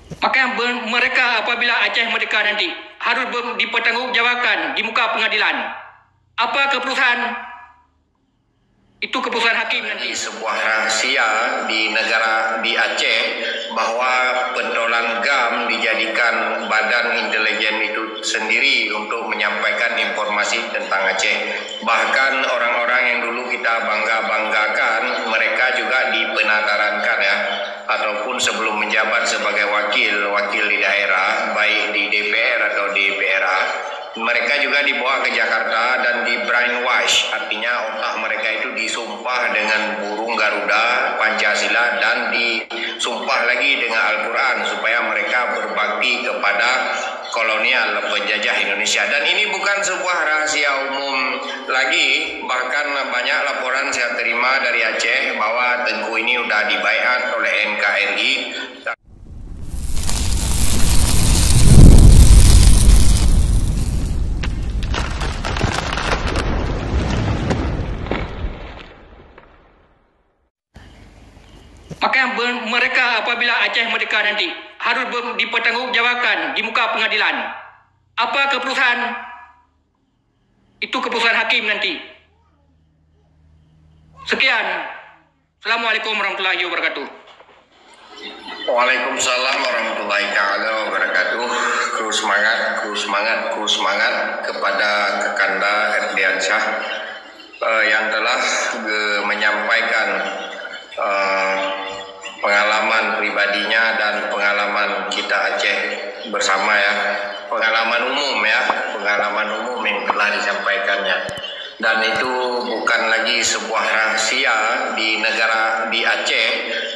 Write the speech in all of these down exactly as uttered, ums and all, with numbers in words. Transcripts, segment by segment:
Maka mereka apabila Aceh merdeka nanti harus dipertanggungjawabkan di muka pengadilan. Apa keputusan? Itu keputusan hakim nanti. Sebuah rahasia di negara, di Aceh, bahwa pentolan GAM dijadikan badan intelijen itu sendiri untuk menyampaikan informasi tentang Aceh. Bahkan orang-orang yang dulu kita bangga-banggakan, mereka juga dipenatarankan, ya, ataupun sebelum menjabat sebagai wakil, wakil di daerah, baik di D P R atau di D P R A, mereka juga dibawa ke Jakarta dan di brainwash, artinya otak mereka itu disumpah dengan burung Garuda, Pancasila, dan disumpah lagi dengan Al-Quran supaya mereka berbakti kepada kolonial penjajah Indonesia. Dan ini bukan sebuah rahasia umum lagi, bahkan banyak laporan saya terima dari Aceh bahwa Tengku ini sudah dibaiat oleh N K R I. Maka mereka apabila Aceh merdeka nanti harus dipertanggungjawabkan di muka pengadilan. Apa keputusan? Itu keputusan hakim nanti. Sekian. Assalamualaikum warahmatullahi wabarakatuh. Waalaikumsalam warahmatullahi taala wabarakatuh. Kru semangat, kru semangat, kru semangat kepada Kakanda Erdiansyah, eh, yang telah, eh, menyampaikan, eh, pengalaman pribadinya dan pengalaman kita Aceh bersama, ya. Pengalaman umum, ya, pengalaman umum yang telah disampaikannya. Dan itu bukan lagi sebuah rahasia di negara, di Aceh,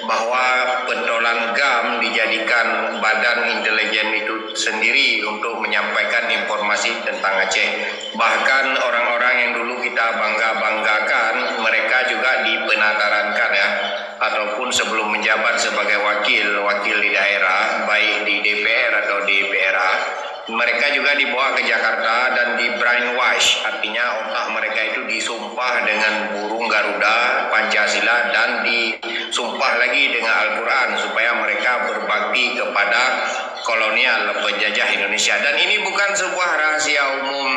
bahwa pentolan GAM dijadikan badan intelijen itu sendiri untuk menyampaikan informasi tentang Aceh. Bahkan orang-orang yang dulu kita bangga-banggakan, mereka juga dipenatarankan, ya, ataupun sebelum menjabat sebagai wakil, wakil di daerah, baik di D P R atau di D P R A, mereka juga dibawa ke Jakarta dan di brainwash, artinya otak mereka itu disumpah dengan burung Garuda, Pancasila, dan disumpah lagi dengan Al-Quran supaya mereka berbakti kepada kolonial penjajah Indonesia. Dan ini bukan sebuah rahasia umum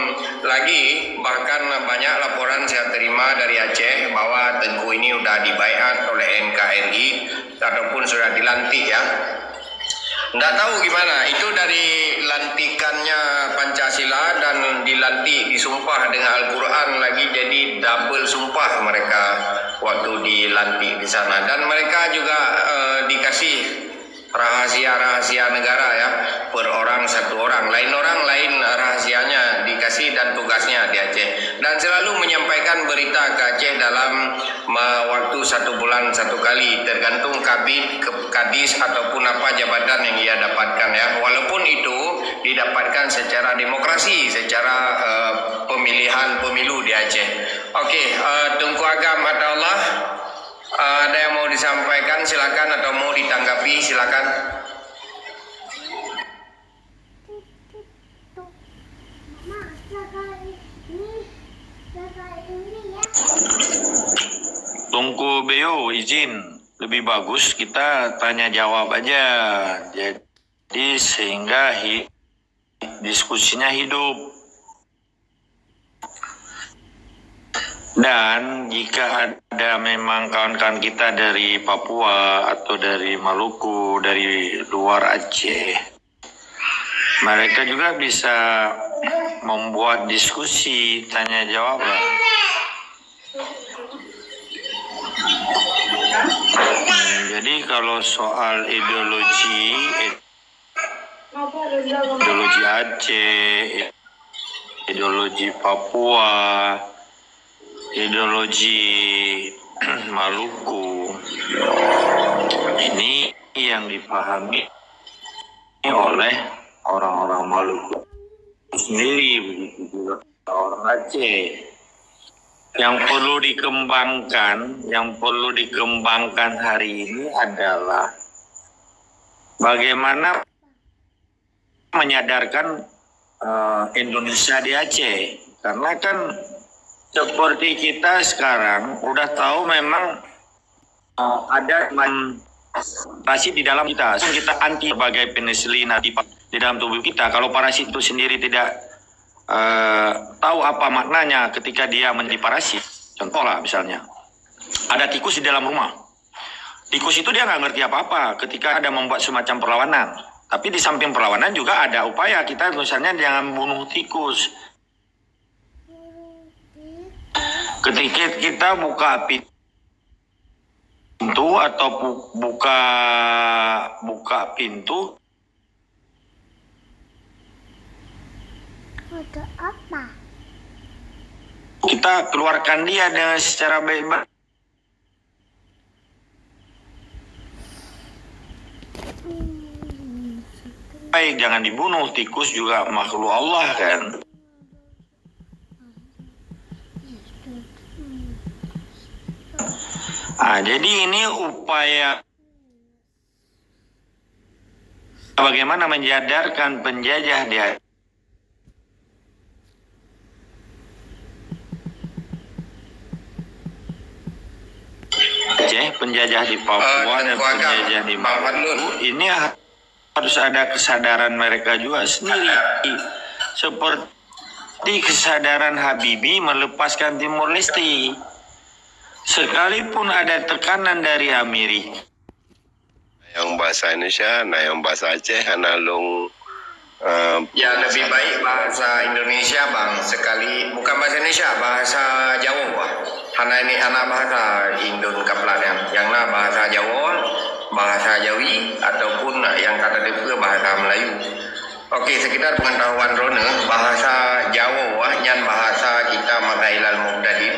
lagi, bahkan banyak laporan saya terima dari Aceh bahwa Tengku ini sudah dibaiat oleh N K R I ataupun sudah dilantik, ya. Nggak tahu gimana, itu dari lantikannya Pancasila dan dilantik, disumpah dengan Al-Quran lagi, jadi double sumpah mereka waktu dilantik di sana. Dan mereka juga, eh, dikasih rahasia-rahasia negara, ya, per orang satu orang. Lain orang lain rahasianya dikasih dan tugasnya di Aceh. Dan selalu menyampaikan berita ke Aceh dalam ma-, waktu satu bulan satu kali, tergantung kabid, ke-, kadis ataupun apa jabatan yang ia dapatkan, ya. Walaupun itu didapatkan secara demokrasi, secara, eh, pemilihan pemilu di Aceh. Okey, eh, Teungku Agam Ataullah, eh, ada yang mau disampaikan, silakan, atau mau ditanggapi, silakan. Teungku Beo izin, lebih bagus kita tanya jawab aja. Jadi sehingga hi-, diskusinya hidup. Dan jika ada memang kawan-kawan kita dari Papua atau dari Maluku, dari luar Aceh, mereka juga bisa membuat diskusi tanya jawab lah. Hmm, jadi kalau soal ideologi, ideologi Aceh, ideologi Papua, ideologi Maluku, ini yang dipahami oleh orang-orang Maluku sendiri, begitu juga orang Aceh. Yang perlu dikembangkan, yang perlu dikembangkan hari ini adalah bagaimana menyadarkan, eh, Indonesia di Aceh. Karena kan seperti kita sekarang udah tahu memang, eh, ada man-, parasit di dalam kita. Kita anti berbagai penisilin di dalam tubuh kita. Kalau parasit itu sendiri tidak eh, tahu apa maknanya ketika dia menjadi parasit. Contohlah misalnya, ada tikus di dalam rumah. Tikus itu dia nggak ngerti apa-apa ketika ada membuat semacam perlawanan. Tapi di samping perlawanan juga ada upaya kita, misalnya jangan bunuh tikus. Ketika kita buka pintu atau bu- buka buka pintu, Untuk apa? Kita keluarkan dia dengan secara baik-baik. Baik, jangan dibunuh, tikus juga makhluk Allah kan. Ah, jadi ini upaya bagaimana menyadarkan penjajah di Aceh, penjajah di Papua dan penjajah di Maluku, ini harus ada kesadaran mereka juga sendiri. Seperti kesadaran Habibie melepaskan Timor Leste. Sekalipun ada tekanan dari Amerika. Nyang bahasa Indonesia, na nyang bahasa Aceh, hana lôn uh, Ya, lebih baik bahasa Indonesia, Bang. Sekali, bukan bahasa Indonesia, bahasa Jawa. Hana ini anak bahasa Indon kaplat yang. Yang na bahasa Jawa, bahasa Jawi, ataupun yang kata depa bahasa Melayu. Okey, sekedar pengetahuan droeneuh, bahasa Jawa nyan bahasa kita Madzailal Muhtadin.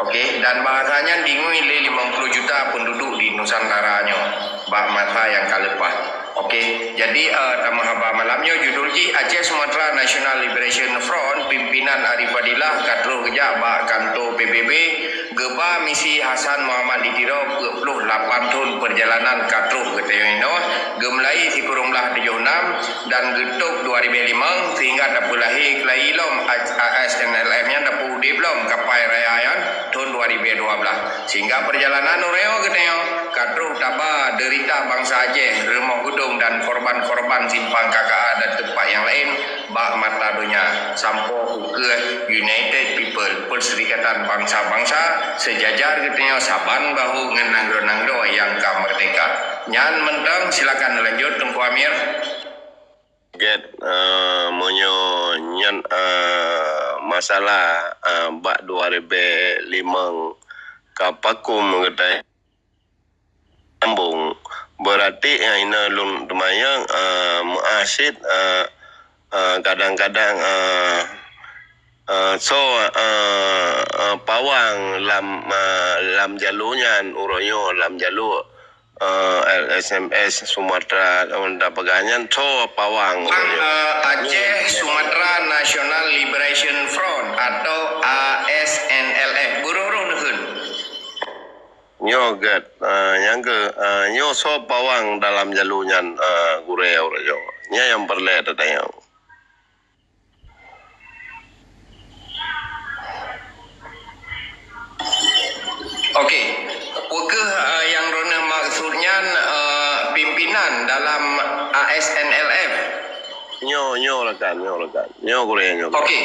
Okey, dan bahasa nyan dingui lé limong puluh juta penduduk di Nusantara nyoe bak masa nyang ka leupah. Okey, jadi uh, tamah haba malam nyoe judul jih Aceh Sumatra National Liberation Front pimpinan Ari Fadillah ka troh geujak bak kanto P B B geuba misi Hasan Muhammad di Tiro peuet ploh lapan thon peurjalanan ka troh geutanyoe inoe, geumulai sikureueng blah tujoh nam dan geutôb dua ribèe limong sehingga tapeulahé keulai lom A S N L F nyan tapeuudeb lom kapai raya nyan thon dua ribèe dua blah. Sehingga peurjalanan uroe nyoe geutanyoe ka troh taba deurita bansa Aceh, rumoh geudong dan korban-korban simpang K K A dan teumpat nyang laén bak mata donya sampoe ukeue United People, Perserikatan Bangsa-Bangsa, seujajar geutanyoe saban bahu ngon nanggroe-nanggroe nyang ka meurdehka. Nyan mantong, silakan lanjut Teungku Amir. Gét uh, meunyoe nyan uh, masalah uh, bak dua ribèe limong ka pakum geutai sambung. Berarti uh, ina lôn teumanyong uh, meuasit uh, uh, kadang-kadang uh, uh, so uh, uh, pawang lam uh, lam jalur nyan uroe nyoe lam jalur uh, L S M S Sumatra uh, peugah nyan so pawang. Bang, uh, Aceh Sumatra National Liberation Front atau A S N L F. Buruh-buruh neukheun. Nyoe gét uh, nyang ke uh, nyoe so pawang dalam jalur nyan uh, gurée uroe nyoe. Nyan nyang peureulée tatanyong. Okey, peu kheueh uh, nyang droeneuh maksud nyan uh, pimpinan dalam A S N L F? Nyoe nyoe rakan, nyoe rakan. Nyoe gurée nyoe. Okey.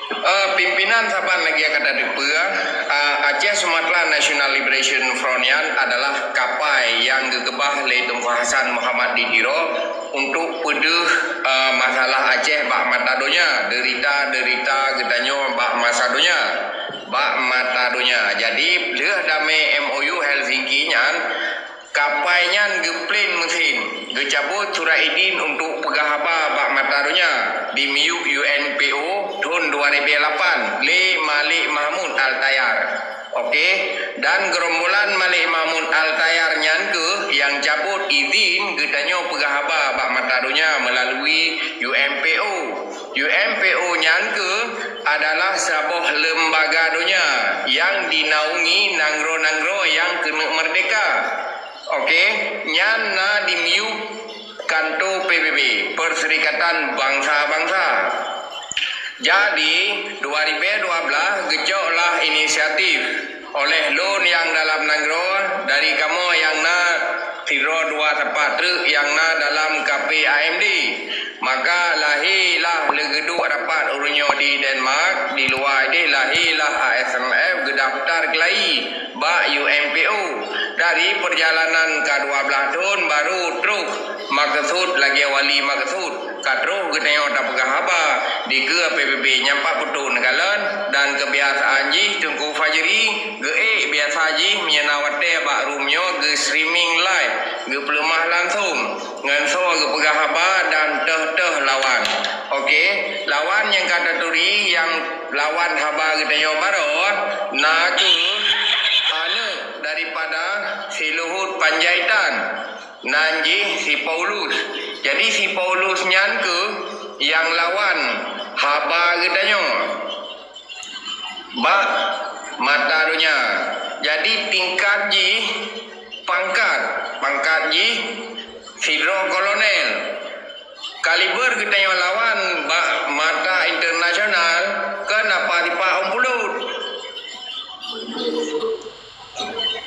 Uh, pimpinan saban lagée ka tateupeue, uh, Aceh Sumatra National Liberation Front nyan adalah kapai nyang geukeubah lé Teungku Hasan Muhammad di Tiro untuk peudeuh uh, masalah Aceh bak mata donya, deurita-deurita geutanyoe bak masa donya, bak mata donya. Jadi lheueh damé M O U Helsinki nyan, kapai nyan geuplen meusin, geucabot surat idin untuk peugah haba bak mata donya di miyueb U N P O thon dua ribèe lapan lé Malik Mahmud Al-Tayar. Okey, dan geurombolan Malik Mahmud Al-Tayar nyan keuh nyang cabot idin geutanyoe peugah haba bak mata donya meulalui U N P O. U N P O nyan keuh adalah saboh leumbaga donya nyang dinaungi nanggroe-nanggroe nyang keuneuk meurdehka. Okey, nyan na di miyueb kanto P B B, Perserikatan Bangsa-Bangsa. Jadi, dua ribèe dua blah geucok lah inisiatif Oleh lôn nyang dalam nanggroe, dari kamoe nyang na sidroe dua teumpat treuk nyang na dalam K P A M D. Maka lahé lah leugeudok rapat uroe nyoe di Denmark, di luwa ideh lahé lah A S M F geudaftar keulayi bak U N P O. Dari peurjalanan ka dua blaih thon baru troh meukeusut lagée wali meukeusut. Ka troh geutanyoe tapeugah haba dikeue P B B nyang pat peutrok neukalon dan keubiasaan jih Teungku Fajri geuék biasa jih meunyoe na watée bak room nyoe geu-streaming live, geupeuleumah langsong ngon soe geupeugah haba dan teuh-teuh lawan. Oke, lawan nyang ka taturi nyang lawan haba geutanyoe baroe na kheueh aneuk daripada si Luhut Panjaitan. Nan jih si Paulus. Jadi si Paulus nyan kheueh nyang lawan haba geutanyoe bak mata donya. Jadi tingkat jih pangkat, pangkat jih sidroe kolonel. Kaliber geutanyoe lawan bak mata internasional kon apa sipa Ong Pulot.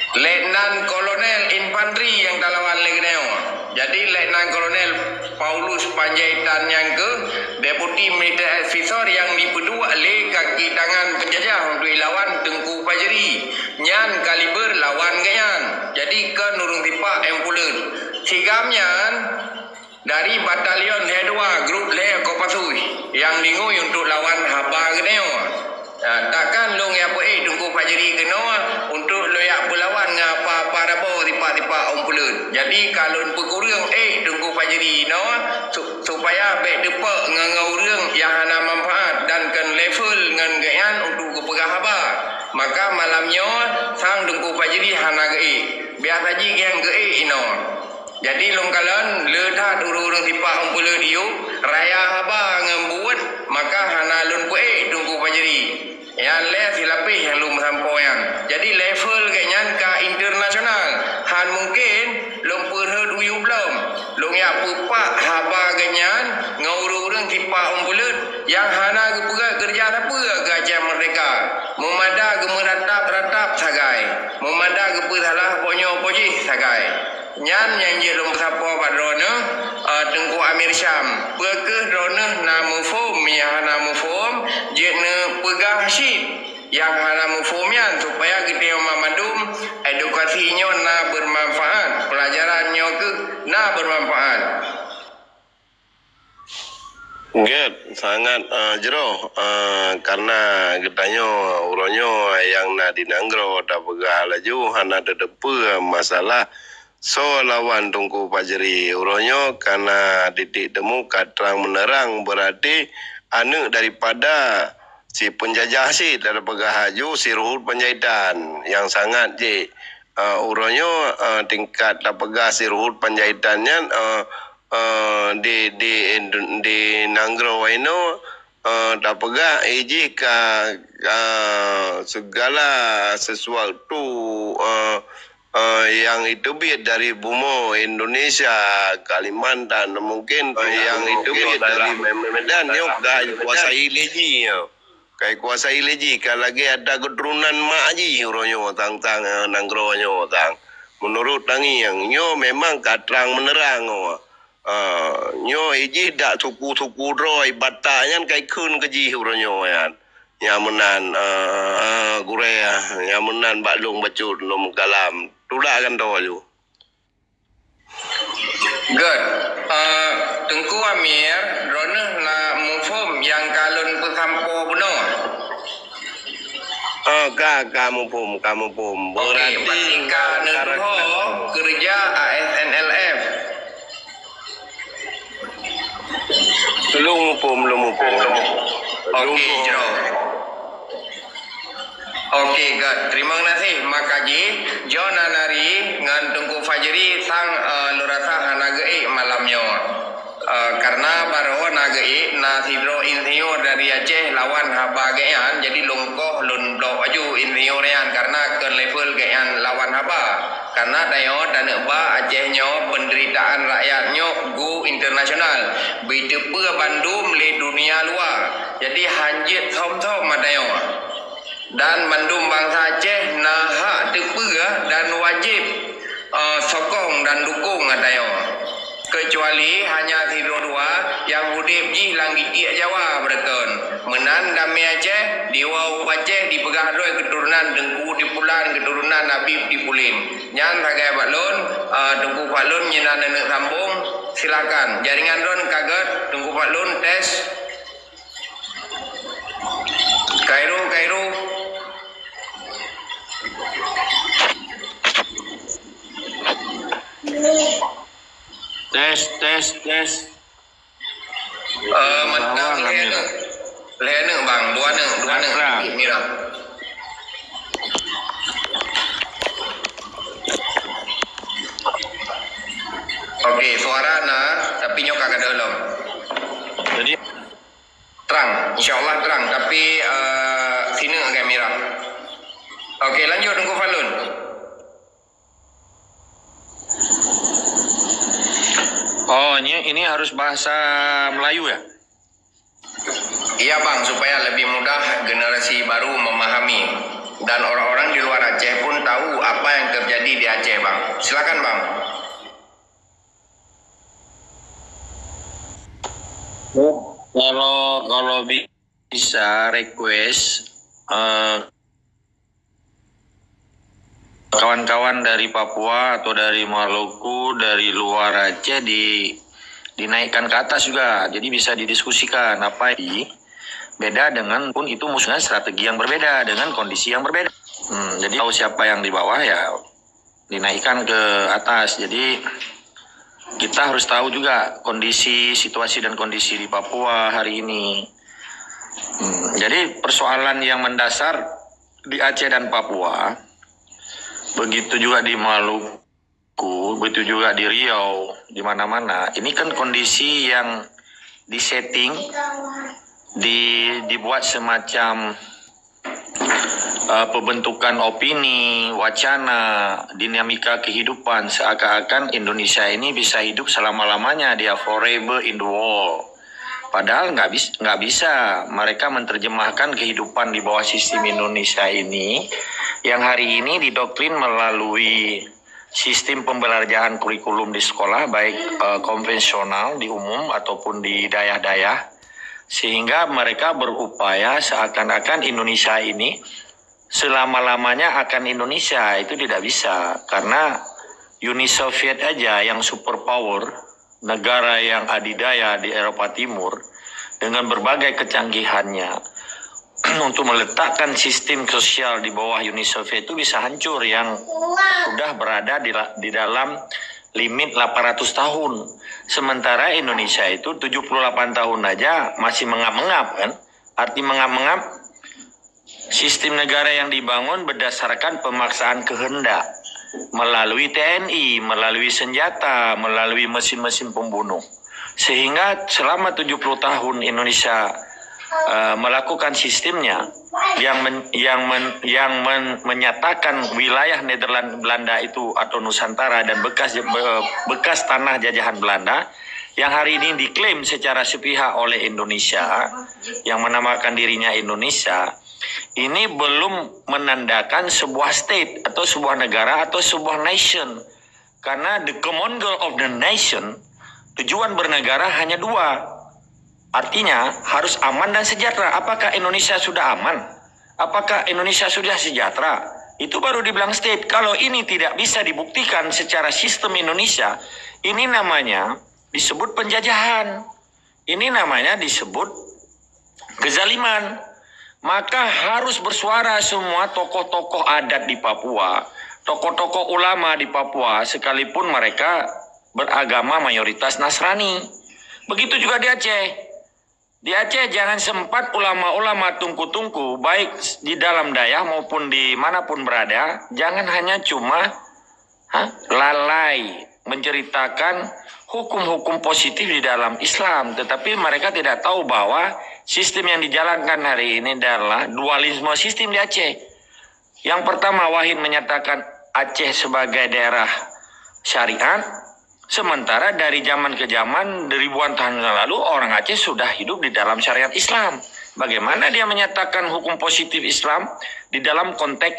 Letnan Kolonel Infanteri nyang talawan lé geutanyoe. Jadi Letnan Kolonel Paulus Panjaitan nyang kheueh Deputi Military Advisor nyang jipeuduek lé kaki tangan penjajah untuk ilawan Teungku Fajri. Nyan kaliber lawan geuhnyan. Jadi kon ureuëng sipa Ong Pulot. Sigam nyan dari batalion lhée dua, grup lhée Kopassus, nyang dingui untuk lawan haba geutanyoe. Nah, takkan lôn jak peuék Teungku Fajri keunoe untuk lôn jak peulawan ngon apa-apa rabo sipa-sipa Ong Pulot. Jadi, ka lôn peukureueng ék Teungku Fajri inoe su-, supaya bék teupok ngon, ngon ureuëng nyang hana manfaat dan kon level ngon geuhnyan untuk geupeugah haba. Maka malam nyoe sang Teungku Fajri hana geuék. Biasa jih geuhnyan geuék inoe. Jadi lôn kalon le that ureuëng-ureuëng sipa Ong Pulot yôh raya haba ngon buet, maka hana lôn peuék Teungku Fajri. Nyan lé silapéh nyang lôn meusampoe nyan. Jadi level geuhnyan ka internasional. Han mungken lôn peurhot u yub lom. Lôn jak peupak haba geuhnyan ngon ureuëng-ureuëng sipa Ong Pulot nyang hana geupeugét keureuja sapeue keu Aceh Merdeka. Meumada geumeuratap-ratap sagai. Meumada geupeusalah po nyoe po jih sagai. Nyan nyang jeuet lôn peusampoe bak droeneuh, eh, Teungku Amir Syam. Peu kheueh droeneuh na muphom, nyang hana muphom, jeuet neupeugah cit nyang hana muphom nyan, supaya geutanyoe mandum edukasi nyoe na beumanfaat, peulajaran nyoe kheueh na beumanfaat. Gét, sangat, eh, jroh, eh, karena geutanyoe uroe nyoe nyang na di nanggroe tapeugah laju hana teuteupeue masalah soe lawan Teungku Fajri. Uroe nyoe ka na titik temu ka trang meuneurang, beurati aneuk daripada si peunjajah cit tapeugah laju si Ruhut Panjaitan nyang sangat jih. Eh, uroe nyoe, eh, tingkat tapeugah si Ruhut Panjaitan nyan, eh, eh, di, di Indo-, di nanggroe inoe, eh, tapeugah, eh, jih ka, ka segala sesuatu, eh, eh, nyang iteubiet dari bumoe Indonesia, Kalimantan, mungkin, eh, nyang iteubiet dari Medan nyoe ka jikuasai lé jih nyoe. Ka jikuasai lé jih, ka lagée atra keuturonan mak jih uroe nyoe tang-tang, eh, nanggroe nyoe tang. Meunurot tangieng, nyoe memang ka trang meuneurang nyoe. Ah, nyoe ijih dak suku-suku droe bata nyan ka ikheun keu jih uroe nyoe nyan. Nyang meunan, ah, ah, gurée, nyang meunan bak lôn bacut lôn meukalam. Tulak gantoe ju. Gét. Ah, Teungku Amir, droeneuh na muphom nyang ka lôn peusampoe bunoe? Ah, ka, ka muphom, ka muphom. Oke, berarti berarti ka neutuho keureuja A S N L F. Lôn muphom, lôn muphom. Oke, jroh. Oke, gét. Terima kasih, Mak Haji. Jona Nari ngon Teungku Fajri sang, eh, lôn rasa hana geuék malam nyoe. Eh, karena baroe na geuék na sidroe insinyur dari Aceh lawan haba geuhnyan, jadi lôn koh lôn blok aju insinyur nyan karena kon level geuhnyan lawan haba. Karena tanyoe taneuk ba Aceh nyoe peunderitaan rakyat nyoe go internasional, beuteupeue bandum lé dunia luwa. Jadi hanjeuet thom-thom mata nyoe. Dan mandum bansa Aceh na hak teupeue dan wajéb, eh, sokong dan dukong geutanyoe. Keucuali hanya sidroe dua nyang udeb jih lam gitiek Jawa beureuton. Meunan damé Aceh, diwoe u Aceh dipeugah droe keuturonan Teungku Tipulan, keuturonan Habib Tipulen. Nyan sagai bak lôn, eh, Teungku Fadlun, nyoe na neuneuk sambong, silakan. Jaringan droen ka gét, Teungku Fadlun, tes. Kairu, Kairu. Tes, tes, tes. Eh, mantap, lhèe neuk. Lhèe neuk, Bang. Dua neuk, dua neuk. Mirah. Oke, suara na, tapi nyoe ka gadôh lom. Jadi, terang, insya Allah terang, tapi, eh, sineuk agak mirah. Oke, lanjut, Teungku Fadlun. Oh, ini, ini harus bahasa Melayu ya? Iya, Bang, supaya lebih mudah generasi baru memahami. Dan orang-orang di luar Aceh pun tahu apa yang terjadi di Aceh, Bang. Silakan, Bang. Kalau, kalau bi-, bisa request, eh, kawan-kawan dari Papua atau dari Maluku, dari luar Aceh di-, dinaikkan ke atas juga. Jadi bisa didiskusikan apa ini beda dengan, pun itu musuhnya strategi yang berbeda dengan kondisi yang berbeda. Hmm, jadi tahu siapa yang di bawah ya dinaikkan ke atas. Jadi kita harus tahu juga kondisi, situasi dan kondisi di Papua hari ini. Hmm, jadi persoalan yang mendasar di Aceh dan Papua, begitu juga di Maluku, begitu juga di Riau, di mana-mana. Ini kan kondisi yang disetting, di-, dibuat semacam, eh, pembentukan opini, wacana, dinamika kehidupan seakan-akan Indonesia ini bisa hidup selama-lamanya, dia forever in the world. Padahal nggak bis-, nggak bisa mereka menerjemahkan kehidupan di bawah sistem Indonesia ini yang hari ini didoktrin melalui sistem pembelajaran kurikulum di sekolah, baik, eh, konvensional di umum ataupun di dayah-dayah, sehingga mereka berupaya seakan-akan Indonesia ini selama-lamanya akan Indonesia. Itu tidak bisa, karena Uni Soviet aja yang superpower, negara yang adidaya di Eropa Timur, dengan berbagai kecanggihannya, untuk meletakkan sistem sosial di bawah Uni Soviet itu bisa hancur, yang sudah berada di la-, di dalam limit delapan ratus tahun. Sementara Indonesia itu tujuh puluh delapan tahun aja masih mengap-mengap, kan? Arti mengap-mengap, sistem negara yang dibangun berdasarkan pemaksaan kehendak melalui T N I, melalui senjata, melalui mesin-mesin pembunuh. Sehingga selama tujuh puluh tahun Indonesia, eh, melakukan sistemnya yang men-, yang men-, yang men-, menyatakan wilayah Nederland Belanda itu atau Nusantara dan bekas, be-, bekas tanah jajahan Belanda yang hari ini diklaim secara sepihak oleh Indonesia, yang menamakan dirinya Indonesia, ini belum menandakan sebuah state atau sebuah negara atau sebuah nation. Karena the common goal of the nation, tujuan bernegara hanya dua. Artinya, harus aman dan sejahtera. Apakah Indonesia sudah aman? Apakah Indonesia sudah sejahtera? Itu baru dibilang state. Kalau ini tidak bisa dibuktikan secara sistem Indonesia, ini namanya disebut penjajahan. Ini namanya disebut kezaliman. Maka harus bersuara semua tokoh-tokoh adat di Papua, tokoh-tokoh ulama di Papua, sekalipun mereka beragama mayoritas Nasrani. Begitu juga di Aceh. Di Aceh jangan sempat ulama-ulama tungku-tungku, baik di dalam dayah maupun di manapun berada, jangan hanya cuma, ha, lalai menceritakan hukum-hukum positif di dalam Islam, tetapi mereka tidak tahu bahwa sistem yang dijalankan hari ini adalah dualisme sistem di Aceh. Yang pertama, Wahid menyatakan Aceh sebagai daerah syariat, sementara dari zaman ke zaman, ribuan tahun yang lalu, orang Aceh sudah hidup di dalam syariat Islam. Bagaimana dia menyatakan hukum positif Islam di dalam konteks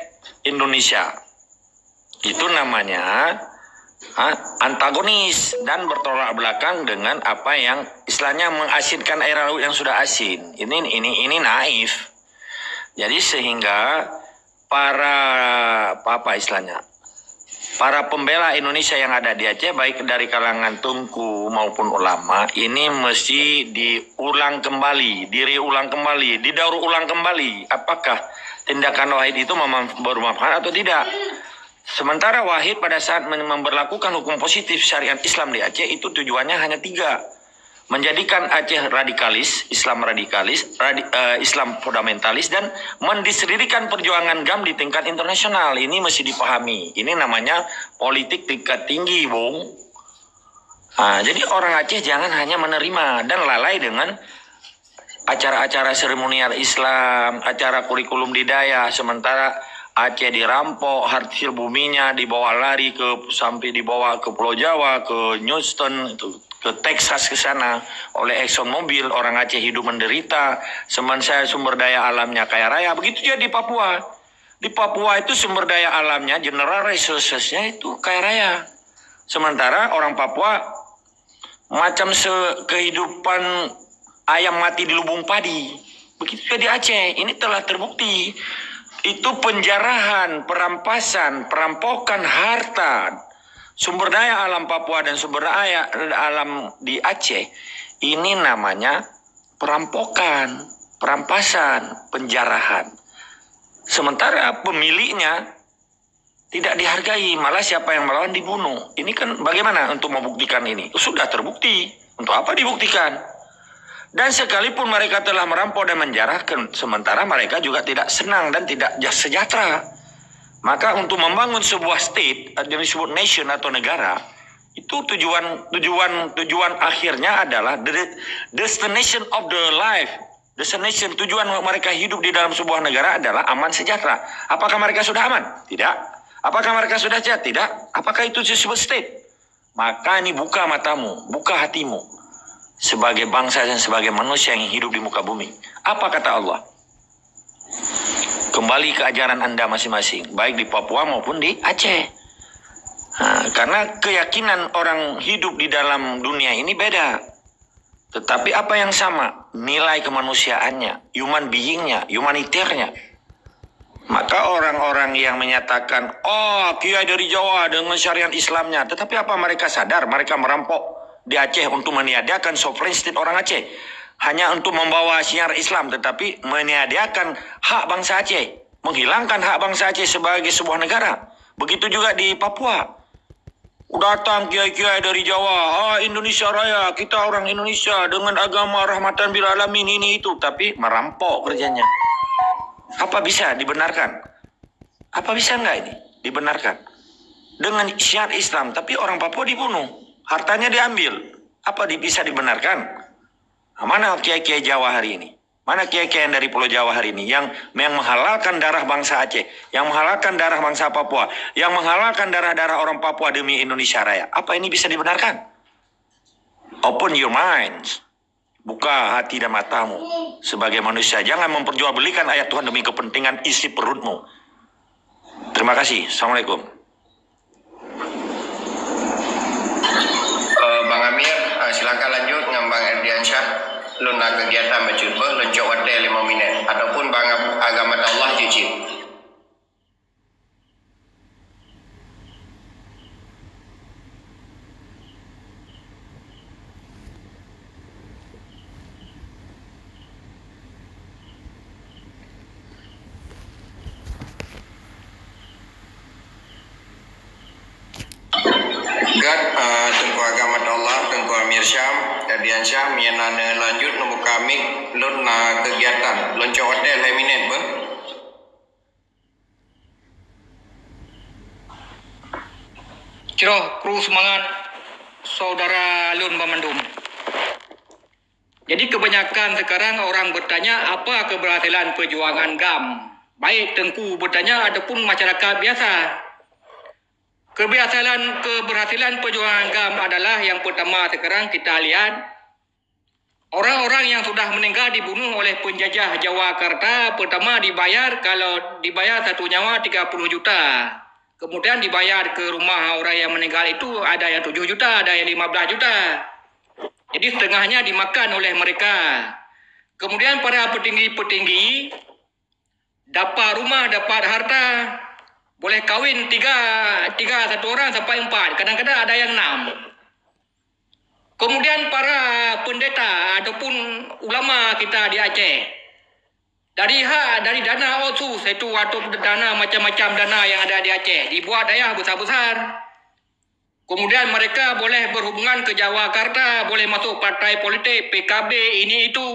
Indonesia? Itu namanya, ha, antagonis dan bertolak belakang dengan apa yang istilahnya mengasinkan air laut yang sudah asin. Ini ini ini naif. Jadi sehingga para apa istilahnya, para pembela Indonesia yang ada di Aceh, baik dari kalangan teungku maupun ulama, ini mesti diulang kembali, diulang kembali, didaur ulang kembali. Apakah tindakan Wahid itu memang bermanfaat atau tidak? Sementara Wahid pada saat men- memberlakukan hukum positif syariat Islam di Aceh itu tujuannya hanya tiga. Menjadikan Aceh radikalis, Islam radikalis, radi- eh, Islam fundamentalis, dan mendiskreditkan perjuangan gam di tingkat internasional. Ini mesti dipahami. Ini namanya politik tingkat tinggi, Bung. Ha, jadi orang Aceh jangan hanya menerima dan lalai dengan acara-acara seremonial Islam, acara kurikulum di dayah, sementara Aceh dirampok, hasil buminya dibawa lari ke, sampai dibawa ke Pulau Jawa, ke Houston, itu, ke Texas ke sana oleh Exxon Mobil, orang Aceh hidup menderita, sementara sumber daya alamnya kaya raya. Begitu juga di Papua. Di Papua itu sumber daya alamnya, general resources-nya itu kaya raya. Sementara orang Papua macam se- kehidupan ayam mati di lubung padi. Begitu juga di Aceh. Ini telah terbukti. Itu penjarahan, perampasan, perampokan harta, sumber daya alam Papua dan sumber daya alam di Aceh. Ini namanya perampokan, perampasan, penjarahan. Sementara pemiliknya tidak dihargai, malah siapa yang melawan dibunuh. Ini kan bagaimana untuk membuktikan ini? Sudah terbukti. Untuk apa dibuktikan? Dan sekalipun mereka telah merampok dan menjarahkan, sementara mereka juga tidak senang dan tidak ja- sejahtera. Maka untuk membangun sebuah state, yang disebut nation atau negara, itu tujuan tujuan tujuan akhirnya adalah the destination of the life. Destination, tujuan mereka hidup di dalam sebuah negara adalah aman sejahtera. Apakah mereka sudah aman? Tidak. Apakah mereka sudah sehat? Tidak. Apakah itu disebut state? Maka ini buka matamu, buka hatimu sebagai bangsa dan sebagai manusia yang hidup di muka bumi. Apa kata Allah? Kembali ke ajaran anda masing-masing, baik di Papua maupun di Aceh. Ha, karena keyakinan orang hidup di dalam dunia ini beda. Tetapi apa yang sama? Nilai kemanusiaannya, human being-nya, humaniternya. Maka orang-orang yang menyatakan, "Oh, kiai dari Jawa dengan syariat Islamnya," tetapi apa mereka sadar mereka merampok di Aceh untuk meniadakan sovereign state orang Aceh? Hanya untuk membawa syiar Islam, tetapi meniadakan hak bangsa Aceh, menghilangkan hak bangsa Aceh sebagai sebuah negara. Begitu juga di Papua. Datang kiai-kiai dari Jawa, "Ah, Indonesia Raya, kita orang Indonesia dengan agama rahmatan bil alamin ini itu," tapi merampok kerjanya. Apa bisa dibenarkan? Apa bisa enggak ini dibenarkan? Dengan syiar Islam, tapi orang Papua dibunuh, hartanya diambil. Apa di- bisa dibenarkan? Mana kiai-kiai Jawa hari ini? Mana kiai-kiai yang dari Pulau Jawa hari ini yang yang menghalalkan darah bangsa Aceh, yang menghalalkan darah bangsa Papua, yang menghalalkan darah-darah orang Papua demi Indonesia Raya? Apa ini bisa dibenarkan? Open your minds. Buka hati dan matamu sebagai manusia. Jangan memperjualbelikan ayat Tuhan demi kepentingan isi perutmu. Terima kasih. Assalamualaikum. Eh, Bang Amir, eh, silakan lanjut ngon Bang Erdiansyah. Lôn na kegiatan bacut beuh, lôn cok watèe lima minit. Ataupun Bang Ab- Agama Allah cicit. Gat, ah, Teungku Agam Abdallah, Teungku Amir Syam, Erdiansyah, meunyo na neulanjut neubuka mik, lôn na keugiatan. Lôn cok watèe lhèe minèt beuh. Jroh kru seumangat syedara lôn banmandum. Jadi, kebanyakan sekarang orang bertanya, apa keberhasilan perjuangan gam? Baik Teungku bertanya ataupun masyarakat biasa. Keberhasilan, keberhasilan perjuangan gam adalah yang pertama sekarang kita lihat Orang-orang yang sudah meninggal dibunuh oleh penjajah Jawa Karta, pertama dibayar, kalau dibayar satu nyawa tiga puluh juta. Kemudian dibayar ke rumah orang yang meninggal itu ada yang tujuh juta, ada yang lima belas juta. Jadi setengahnya dimakan oleh mereka. Kemudian para petinggi-petinggi dapat rumah, dapat harta, boleh kawin tiga, tiga satu orang sampai empat, kadang-kadang ada yang enam. Kemudian para pendeta ataupun ulama kita di Aceh, dari hak, dari dana otsus itu atau dana, macam-macam dana yang ada di Aceh, dibuat dayah besar-besar. Kemudian mereka boleh berhubungan ke Jawa Karta, boleh masuk partai politik, P K B, ini itu.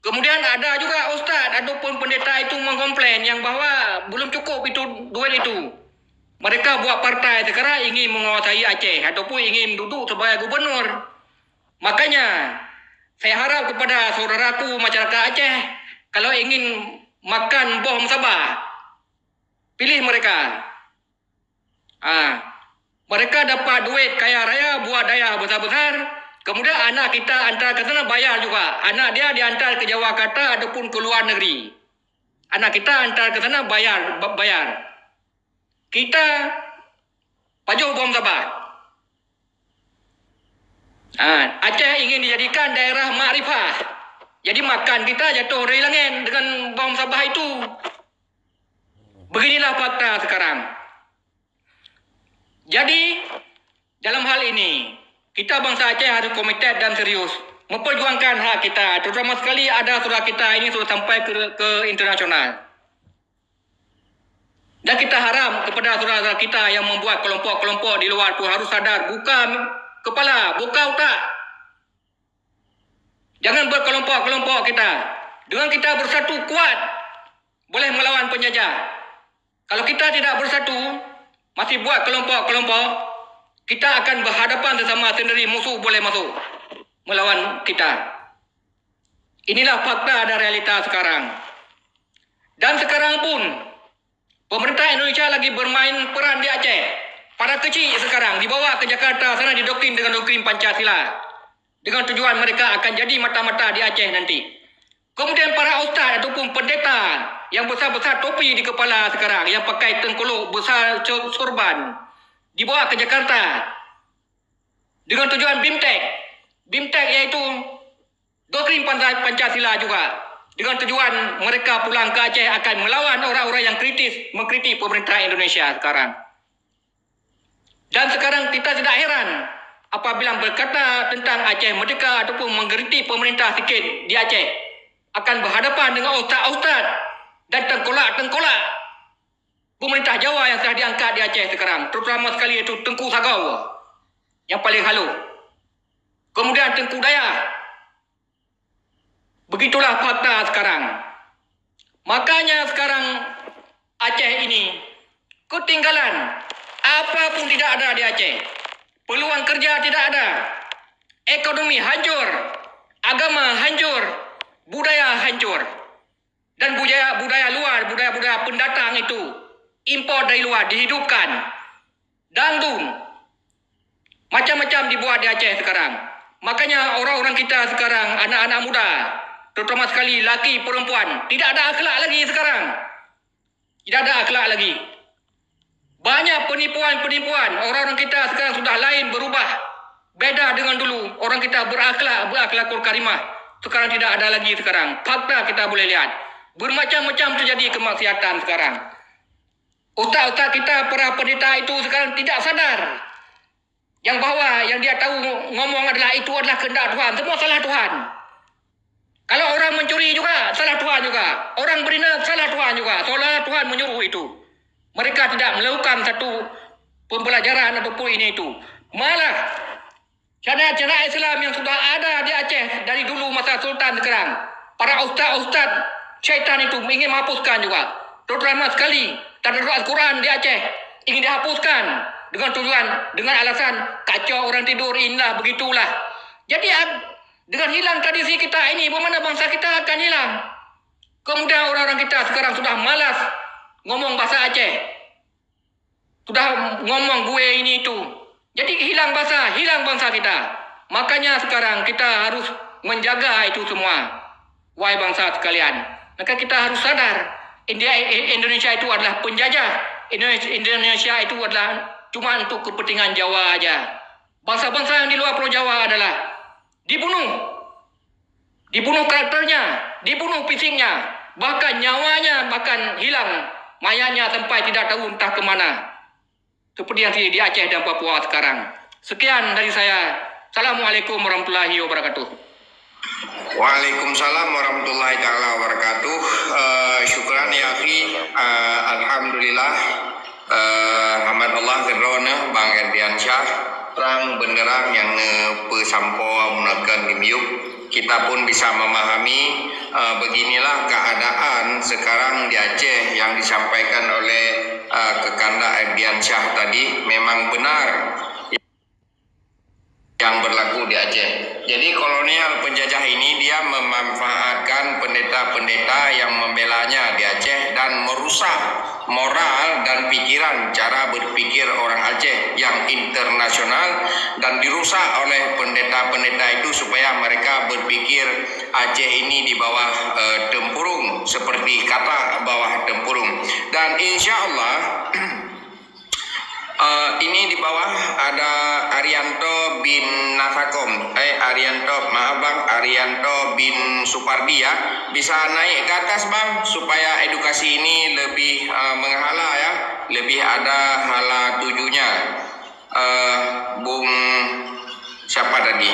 Kemudian ada juga ustaz ataupun pendeta itu mengkomplain yang bahwa belum cukup itu duit itu. Mereka buat partai sekarang ingin menguasai Aceh ataupun ingin duduk sebagai gubernur. Makanya, saya harap kepada saudaraku masyarakat Aceh, kalau ingin makan boh musabah, pilih mereka. Ha. Mereka dapat duit kaya raya, buat dayah besar-besar, kemudian anak kita antar ke sana bayar juga. Anak dia diantar ke Jawa Karta ataupun ke luar negeri. Anak kita antar ke sana bayar, ba-, bayar. Kita pajoh boh musabah. Ha, Aceh ingin dijadikan daerah makrifah. Jadi makan kita jatuh dari langit dengan boh musabah itu. Beginilah fakta sekarang. Jadi, dalam hal ini, kita bangsa Aceh harus komited dan serius memperjuangkan hak kita, terutama sekali ada surat kita ini sudah sampai ke, ke internasional. Dan kita harap kepada saudara-saudara kita yang membuat kelompok-kelompok di luar tu harus sadar, buka kepala, buka utak. Jangan berkelompok-kelompok kita. Dengan kita bersatu kuat, boleh melawan penjajah. Kalau kita tidak bersatu, masih buat kelompok-kelompok, kita akan berhadapan sesama sendiri, musuh boleh masuk melawan kita. Inilah fakta dan realita sekarang. Dan sekarang pun, pemerintah Indonesia lagi bermain peran di Aceh. Para kecil sekarang dibawa ke Jakarta sana didoktrin dengan doktrin Pancasila. Dengan tujuan mereka akan jadi mata-mata di Aceh nanti. Kemudian para ustaz ataupun pendeta yang besar-besar topi di kepala sekarang, yang pakai tengkuluk besar, sur-, surban, dibawa ke Jakarta dengan tujuan BIMTEK. BIMTEK iaitu doktrin Panca-, Pancasila juga. Dengan tujuan mereka pulang ke Aceh akan melawan orang-orang yang kritis mengkritik pemerintah Indonesia sekarang. Dan sekarang kita tidak heran apabila berkata tentang Aceh Merdeka ataupun mengkritik pemerintah sikit di Aceh akan berhadapan dengan ustaz-ustaz dan tengkulak-tengkulak pemerintah Jawa yang telah diangkat di Aceh sekarang, terutama sekali iaitu Tengku Sagau yang paling halu. Kemudian Tengku Dayah. Begitulah fakta sekarang. Makanya sekarang Aceh ini ketinggalan. Apa pun tidak ada di Aceh. Peluang kerja tidak ada. Ekonomi hancur. Agama hancur. Budaya hancur. Dan budaya, budaya luar, budaya-budaya pendatang itu, impor dari luar, dihidupkan. Dangdut. Macam-macam dibuat di Aceh sekarang. Makanya orang-orang kita sekarang, anak-anak muda, terutama sekali laki perempuan, tidak ada akhlak lagi sekarang. Tidak ada akhlak lagi. Banyak penipuan-penipuan. Orang-orang kita sekarang sudah lain, berubah. Beda dengan dulu. Orang kita berakhlak, berakhlakul karimah. Sekarang tidak ada lagi sekarang. Fakta kita boleh lihat. Bermacam-macam terjadi kemaksiatan sekarang. Ustaz-ustaz kita, para pendeta itu sekarang tidak sadar yang bahwa yang dia tahu ngomong adalah itu adalah kehendak Tuhan. Semua salah Tuhan. Kalau orang mencuri juga, salah Tuhan juga. Orang berzina, salah Tuhan juga. Seolah Tuhan menyuruh itu. Mereka tidak melakukan satu pembelajaran ataupun ini itu. Malah, syariat-syariat Islam yang sudah ada di Aceh dari dulu masa Sultan sekarang, para ustaz-ustaz syaitan itu ingin menghapuskan juga. Terutama sekali, Tadarus Al-Quran di Aceh ingin dihapuskan dengan tujuan, dengan alasan kacau orang tidur, inilah, begitulah. Jadi, ag-, dengan hilang tradisi kita ini, bagaimana bangsa kita akan hilang? Kemudian orang-orang kita sekarang sudah malas ngomong bahasa Aceh. Sudah ngomong gue ini itu. Jadi hilang bahasa, hilang bangsa kita. Makanya sekarang kita harus menjaga itu semua. Wahai bangsa sekalian, maka kita harus sadar, India, Indonesia itu adalah penjajah. Indonesia, Indonesia itu adalah cuma untuk kepentingan Jawa aja. Bangsa-bangsa yang di luar Pulau Jawa adalah dibunuh. Dibunuh karakternya, dibunuh fisiknya, bahkan nyawanya bahkan hilang, mayatnya sampai tidak tahu entah ke mana. Seperti yang terjadi di Aceh dan Papua sekarang. Sekian dari saya. Assalamualaikum warahmatullahi wabarakatuh. Waalaikumsalam warahmatullahi taala wabarakatuh. Eh, syukran ya akhi. Eh, alhamdulillah. Eh, hamd Allah keudroe bang Erdiansyah, terang benderang nyang neupeusampoe meunurunkan di miyueb. Kita pun bisa memahami, eh, beginilah keadaan sekarang di Aceh yang disampaikan oleh, eh, Kakanda Erdiansyah tadi memang benar yang berlaku di Aceh. Jadi kolonial penjajah ini dia memanfaatkan pendeta-pendeta yang membelanya di Aceh dan merusak moral dan pikiran cara berpikir orang Aceh yang internasional dan dirusak oleh pendeta-pendeta itu supaya mereka berpikir Aceh ini di bawah, eh, tempurung seperti katak bawah tempurung. Dan insya Allah, eh, ini di bawah ada Arianto bin Nasakom, eh, Arianto, maaf bang, Arianto bin Supardi ya, bisa naik ke atas bang, supaya edukasi ini lebih, eh, menghala ya, lebih ada hala tujunya. Eh, Bung siapa tadi?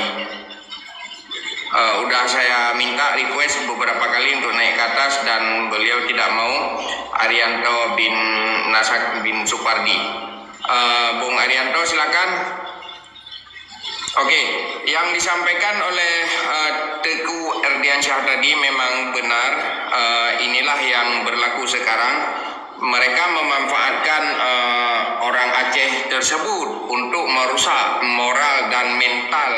Eh, udah saya minta request beberapa kali untuk naik ke atas dan beliau tidak mau. Arianto bin Nasak bin Supardi. Eh, Bung Arianto, silakan. Oke, yang disampaikan oleh, eh, Teungku Erdiansyah tadi memang benar. Eh, inilah yang berlaku sekarang. Mereka memanfaatkan, eh, orang Aceh tersebut untuk merusak moral dan mental,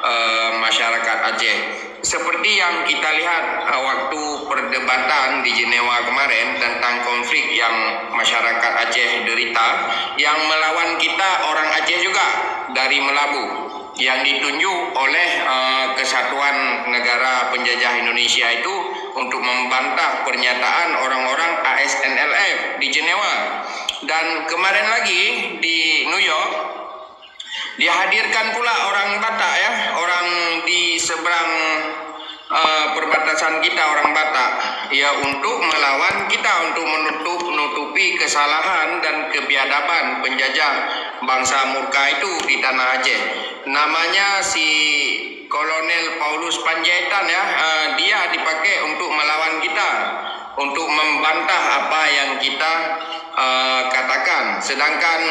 eh, masyarakat Aceh. Seperti yang kita lihat, eh, waktu perdebatan di Jenewa kemarin tentang konflik yang masyarakat Aceh derita, yang melawan kita orang Aceh juga dari Meulaboh, yang ditunjuk oleh, eh, Kesatuan Negara Penjajah Indonesia itu untuk membantah pernyataan orang-orang A S N L F di Jenewa. Dan kemarin lagi di New York, dihadirkan pula orang Batak, ya, orang di seberang, eh, perbatasan kita, orang Batak, ya, untuk melawan kita, untuk menutup nutupi kesalahan dan kebiadaban penjajah bangsa murka itu di tanah Aceh. Namanya si Kolonel Paulus Panjaitan, ya, eh, dia dipakai untuk melawan kita, untuk membantah apa yang kita, eh, katakan. Sedangkan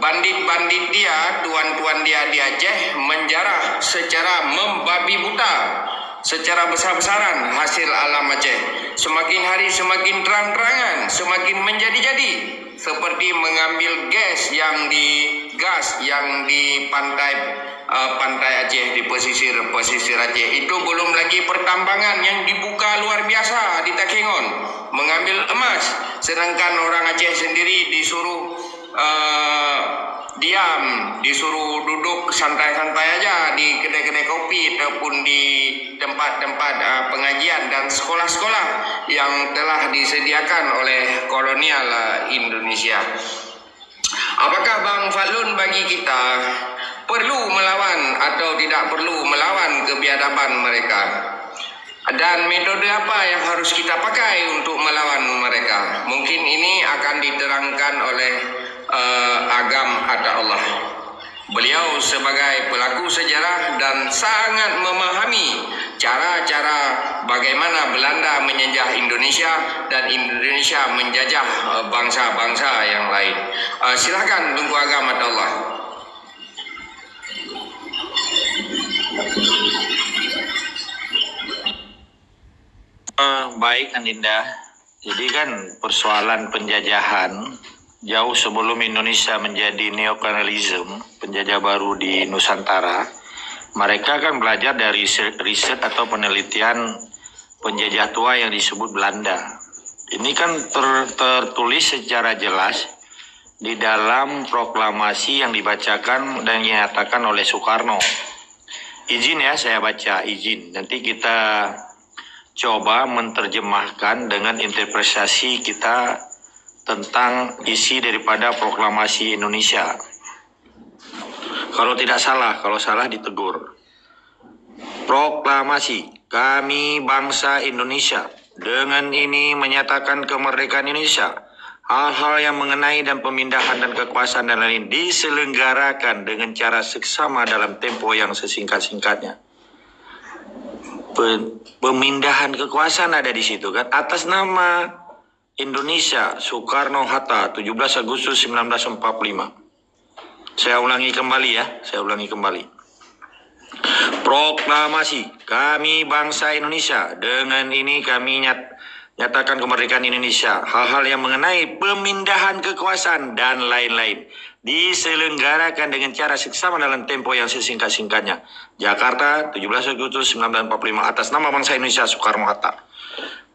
bandit-bandit dia, tuan-tuan dia di Aceh menjarah secara membabi buta, secara besar-besaran hasil alam Aceh. Semakin hari semakin terang-terangan, semakin menjadi-jadi. Seperti mengambil gas yang di, gas yang di pantai, eh, pantai Aceh, di pesisir, pesisir Aceh. Itu belum lagi pertambangan yang dibuka luar biasa di Takengon, mengambil emas, sedangkan orang Aceh sendiri disuruh, eh, diam, disuruh duduk santai-santai aja di kedai-kedai kopi ataupun di tempat-tempat, eh, pengajian dan sekolah-sekolah yang telah disediakan oleh kolonial, eh, Indonesia. Apakah Bang Fadlun bagi kita perlu melawan atau tidak perlu melawan kebiadaban mereka? Dan metode apa yang harus kita pakai untuk melawan mereka? Mungkin ini akan diterangkan oleh, eh, Agam Ataullah. Beliau sebagai pelaku sejarah dan sangat memahami cara-cara bagaimana Belanda menjajah Indonesia dan Indonesia menjajah, eh, bangsa-bangsa yang lain. Eh, silakan Teungku Agam Ataullah. Eh, baik, Aninda. Jadi kan persoalan penjajahan, jauh sebelum Indonesia menjadi neokolonialisme, penjajah baru di Nusantara, mereka kan belajar dari riset, riset atau penelitian penjajah tua yang disebut Belanda. Ini kan ter-, tertulis secara jelas di dalam proklamasi yang dibacakan dan dinyatakan oleh Soekarno. Izin ya, saya baca, izin. Nanti kita coba menerjemahkan dengan interpretasi kita tentang isi daripada proklamasi Indonesia. Kalau tidak salah, kalau salah ditegur. Proklamasi, kami bangsa Indonesia dengan ini menyatakan kemerdekaan Indonesia. Hal-hal yang mengenai dan pemindahan dan kekuasaan dan lain diselenggarakan dengan cara seksama dalam tempo yang sesingkat-singkatnya. Pe-, pemindahan kekuasaan ada di situ kan, atas nama Indonesia, Soekarno Hatta, tujuh belas Agustus sembilan belas empat puluh lima. Saya ulangi kembali ya, saya ulangi kembali. Proklamasi, kami bangsa Indonesia, dengan ini kami nyat-, nyatakan kemerdekaan Indonesia. Hal-hal yang mengenai pemindahan kekuasaan dan lain-lain diselenggarakan dengan cara seksama dalam tempo yang sesingkat-singkatnya. Jakarta, tujuh belas Agustus sembilan belas empat puluh lima, atas nama bangsa Indonesia, Soekarno Hatta.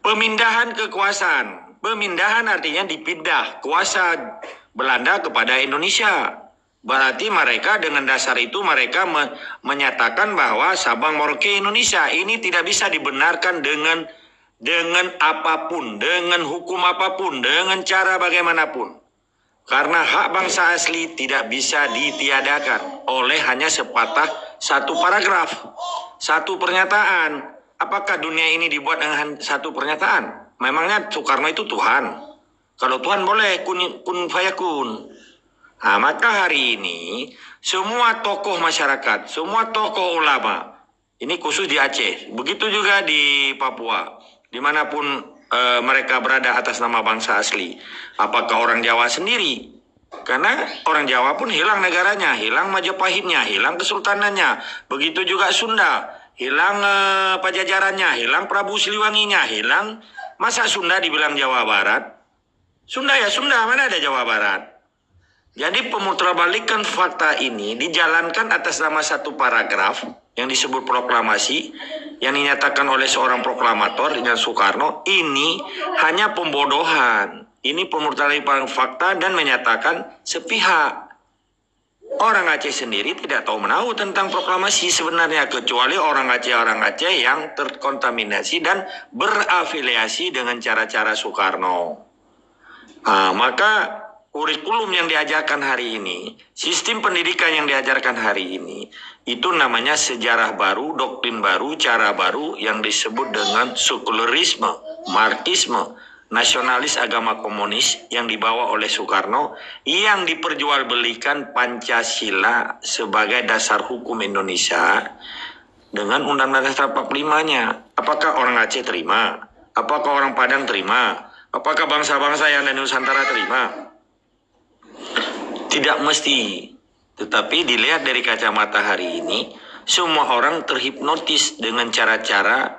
Pemindahan kekuasaan. Pemindahan artinya dipindah kuasa Belanda kepada Indonesia. Berarti mereka dengan dasar itu mereka me-, menyatakan bahwa Sabang Merauke Indonesia. Ini tidak bisa dibenarkan dengan, dengan apapun, dengan hukum apapun, dengan cara bagaimanapun. Karena hak bangsa asli tidak bisa ditiadakan oleh hanya sepatah satu paragraf, satu pernyataan. Apakah dunia ini dibuat dengan satu pernyataan? Memangnya Soekarno itu Tuhan? Kalau Tuhan boleh kun, kun fayakun. Nah, maka hari ini semua tokoh masyarakat, semua tokoh ulama, ini khusus di Aceh, begitu juga di Papua, dimanapun eh, mereka berada atas nama bangsa asli. Apakah orang Jawa sendiri? Karena orang Jawa pun hilang negaranya, hilang Majapahitnya, hilang kesultanannya. Begitu juga Sunda, hilang eh, Pajajarannya, hilang Prabu Siliwanginya, hilang. Masa Sunda dibilang Jawa Barat? Sunda ya Sunda, mana ada Jawa Barat? Jadi, pemutarabalikan fakta ini dijalankan atas nama satu paragraf yang disebut proklamasi yang dinyatakan oleh seorang proklamator dengan Soekarno. Ini hanya pembodohan. Ini pemutarabalikan fakta dan menyatakan sepihak. Orang Aceh sendiri tidak tahu menahu tentang proklamasi sebenarnya, kecuali orang Aceh, orang Aceh yang terkontaminasi dan berafiliasi dengan cara-cara Soekarno. Ah, maka kurikulum yang diajarkan hari ini, sistem pendidikan yang diajarkan hari ini, itu namanya sejarah baru, doktrin baru, cara baru yang disebut dengan sekularisme, Marxisme, nasionalis agama komunis yang dibawa oleh Soekarno, yang diperjualbelikan Pancasila sebagai dasar hukum Indonesia dengan Undang-Undang Dasar empat puluh lima-nya. Apakah orang Aceh terima? Apakah orang Padang terima? Apakah bangsa-bangsa yang ada di Nusantara terima? Tidak mesti. Tetapi dilihat dari kacamata hari ini, semua orang terhipnotis dengan cara-cara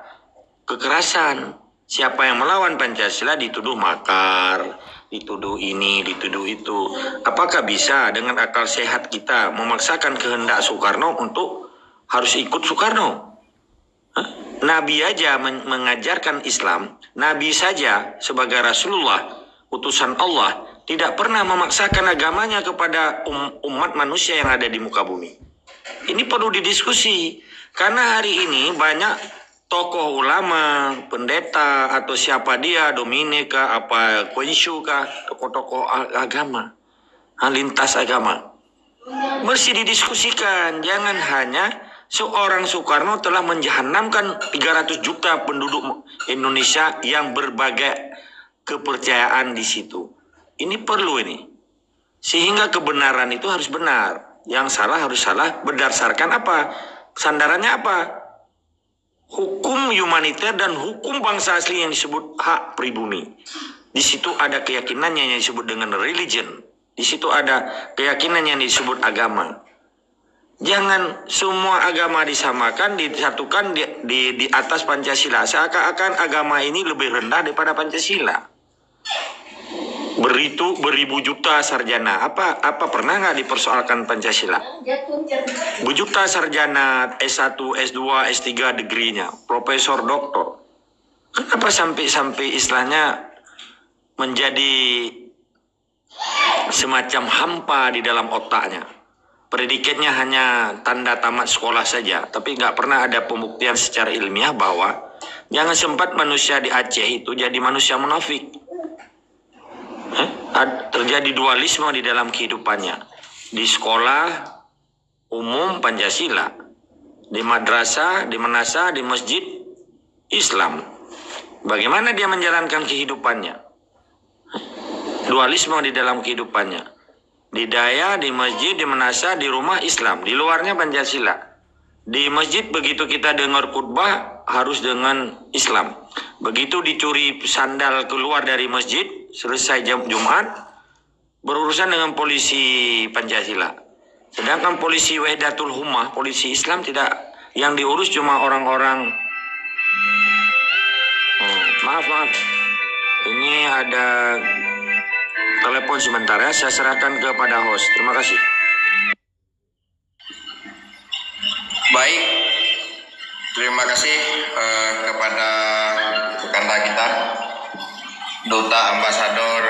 kekerasan. Siapa yang melawan Pancasila dituduh makar, dituduh ini, dituduh itu. Apakah bisa dengan akal sehat kita memaksakan kehendak Soekarno untuk harus ikut Soekarno? Hah? Nabi aja men-, mengajarkan Islam, Nabi saja sebagai Rasulullah, utusan Allah, tidak pernah memaksakan agamanya kepada um-, umat manusia yang ada di muka bumi. Ini perlu didiskusi, karena hari ini banyak tokoh ulama, pendeta, atau siapa dia, Domine kah, apa, Kuenshu kah, tokoh-tokoh a-, agama, ha, lintas agama. Mesti didiskusikan, jangan hanya seorang Soekarno telah menjahanamkan tiga ratus juta penduduk Indonesia yang berbagai kepercayaan di situ. Ini perlu ini. Sehingga kebenaran itu harus benar, yang salah harus salah. Berdasarkan apa? Sandarannya apa? Hukum humaniter dan hukum bangsa asli yang disebut hak pribumi. Di situ ada keyakinannya yang disebut dengan religion. Di situ ada keyakinan yang disebut agama. Jangan semua agama disamakan, disatukan di, di, di atas Pancasila. Seakan-akan agama ini lebih rendah daripada Pancasila. Beritu beribu juta sarjana. Apa apa pernah nggak dipersoalkan Pancasila? Berjuta sarjana S satu, S dua, S tiga degree-nya, profesor, doktor. Kenapa sampai-sampai istilahnya menjadi semacam hampa di dalam otaknya? Predikatnya hanya tanda tamat sekolah saja, tapi nggak pernah ada pembuktian secara ilmiah bahwa jangan sempat manusia di Aceh itu jadi manusia munafik. Eh? Ad- terjadi dualisme di dalam kehidupannya. Di sekolah umum Pancasila, di madrasah, di menasah, di masjid Islam. Bagaimana dia menjalankan kehidupannya? Dualisme di dalam kehidupannya. Di dayah, di masjid, di menasah, di rumah Islam. Di luarnya Pancasila. Di masjid begitu kita dengar khutbah harus dengan Islam. Begitu dicuri sandal keluar dari masjid, selesai jam Jumat, berurusan dengan polisi Pancasila. Sedangkan polisi Wahdatul Ummah, polisi Islam tidak, yang diurus cuma orang-orang. Oh, maaf, maaf. Ini ada telepon sebentar ya, saya serahkan kepada host. Terima kasih. Baik, terima kasih eh, kepada kakanda kita, Duta Ambasador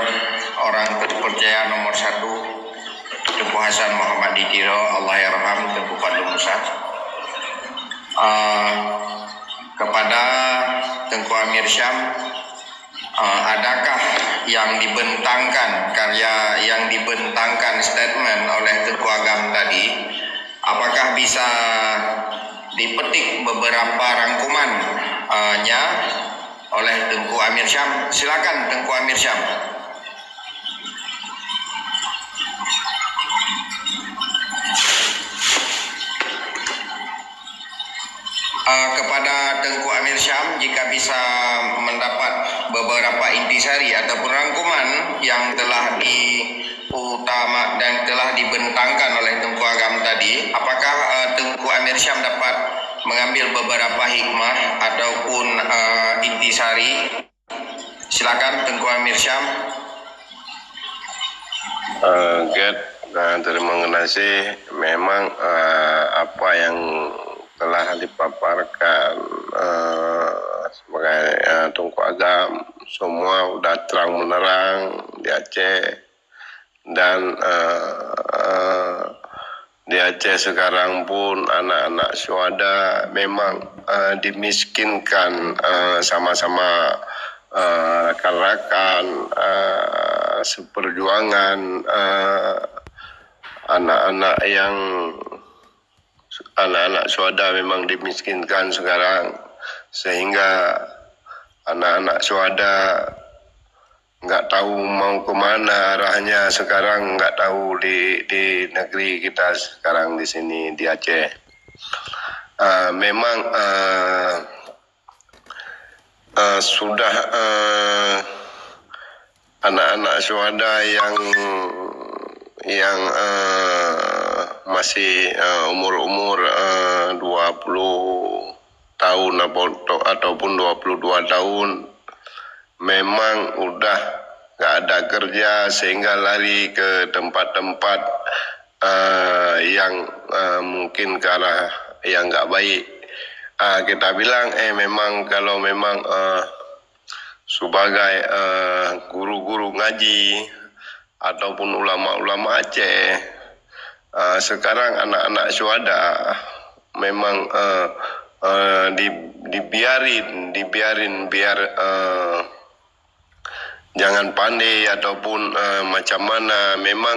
orang terpercaya nomor satu, Teungku Hasan Muhammad di Tiro, Allahyarham, Teungku Fadlul Musa. Eh, kepada Teungku Amir Syam, eh, adakah yang dibentangkan, karya yang dibentangkan statement oleh Teungku Agam tadi, apakah bisa dipetik beberapa rangkuman eh, nya oleh Teungku Amir Syam? Silakan Teungku Amir Syam. Eh, kepada Teungku Amir Syam, jika bisa mendapat beberapa intisari ataupun rangkuman yang telah diutama dan telah dibentangkan oleh Teungku Agam tadi, apakah eh, Teungku Amir Syam dapat mengambil beberapa hikmah ataupun eh, intisari? Silakan Teungku Amir Syam. Uh, Gerd, uh, terima kasih. Memang uh, apa yang telah dipaparkan uh, sebagai uh, Teungku Agam, semua sudah terang menerang di Aceh dan uh, uh, di Aceh sekarang pun anak-anak syuhada memang uh, dimiskinkan uh, sama-sama uh, rakan-rakan uh, seperjuangan uh, anak-anak yang anak-anak syuhada memang dimiskinkan sekarang sehingga anak-anak syuhada nggak tahu mau ke mana arahnya sekarang, nggak tahu di di negeri kita sekarang di sini di Aceh. Uh, memang uh, uh, sudah uh, anak-anak syuhada yang yang uh, masih uh, umur-umur uh, dua puluh tahun ataupun dua puluh dua tahun memang udah nggak ada kerja sehingga lari ke tempat-tempat uh, yang uh, mungkin ke arah yang nggak baik. Uh, kita bilang eh memang kalau memang uh, sebagai uh, guru-guru ngaji ataupun ulama-ulama Aceh, uh, sekarang anak-anak syuhada memang uh, uh, di, dibiarin, dibiarin biar uh, jangan pandai ataupun uh, macam mana, memang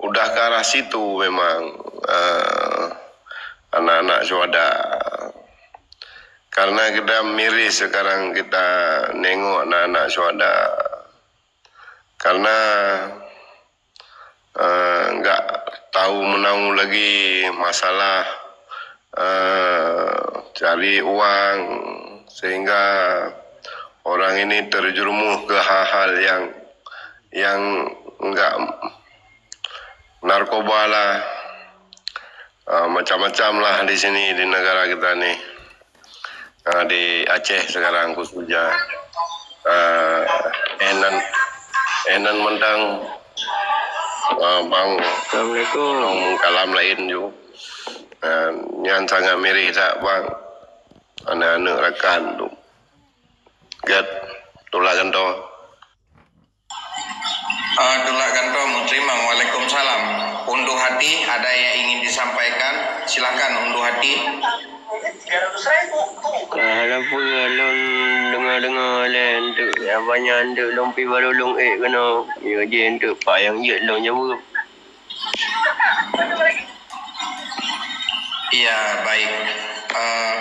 udah ke arah situ memang uh, anak-anak syuhada. Karena kita miris sekarang kita nengok anak-anak syuhada. Karena uh, nggak tahu menau lagi masalah uh, cari uang sehingga orang ini terjerumus ke hal-hal yang yang enggak narkoba lah uh, macam-macam lah di sini di negara kita ni uh, di Aceh sekarang khususnya uh, enan enan mentang uh, bang Assalamualaikum. Kalam lain ju uh, yang sangat mirip tak bang anak-anak rakan tu gat tulakan tu. Ah, tulak kantô Muslimang, waalaikumsalam. Unduh hati, ada yang ingin disampaikan? Silakan unduh hati. Ah, hana peue lôn deungoe-deungoe lé eunteuk, banyak eunteuk lôn pi baro lôn ék keunoe. Yo jih eunteuk pak nyang jeuet lôn jaweueb. Iya, baik. Eh,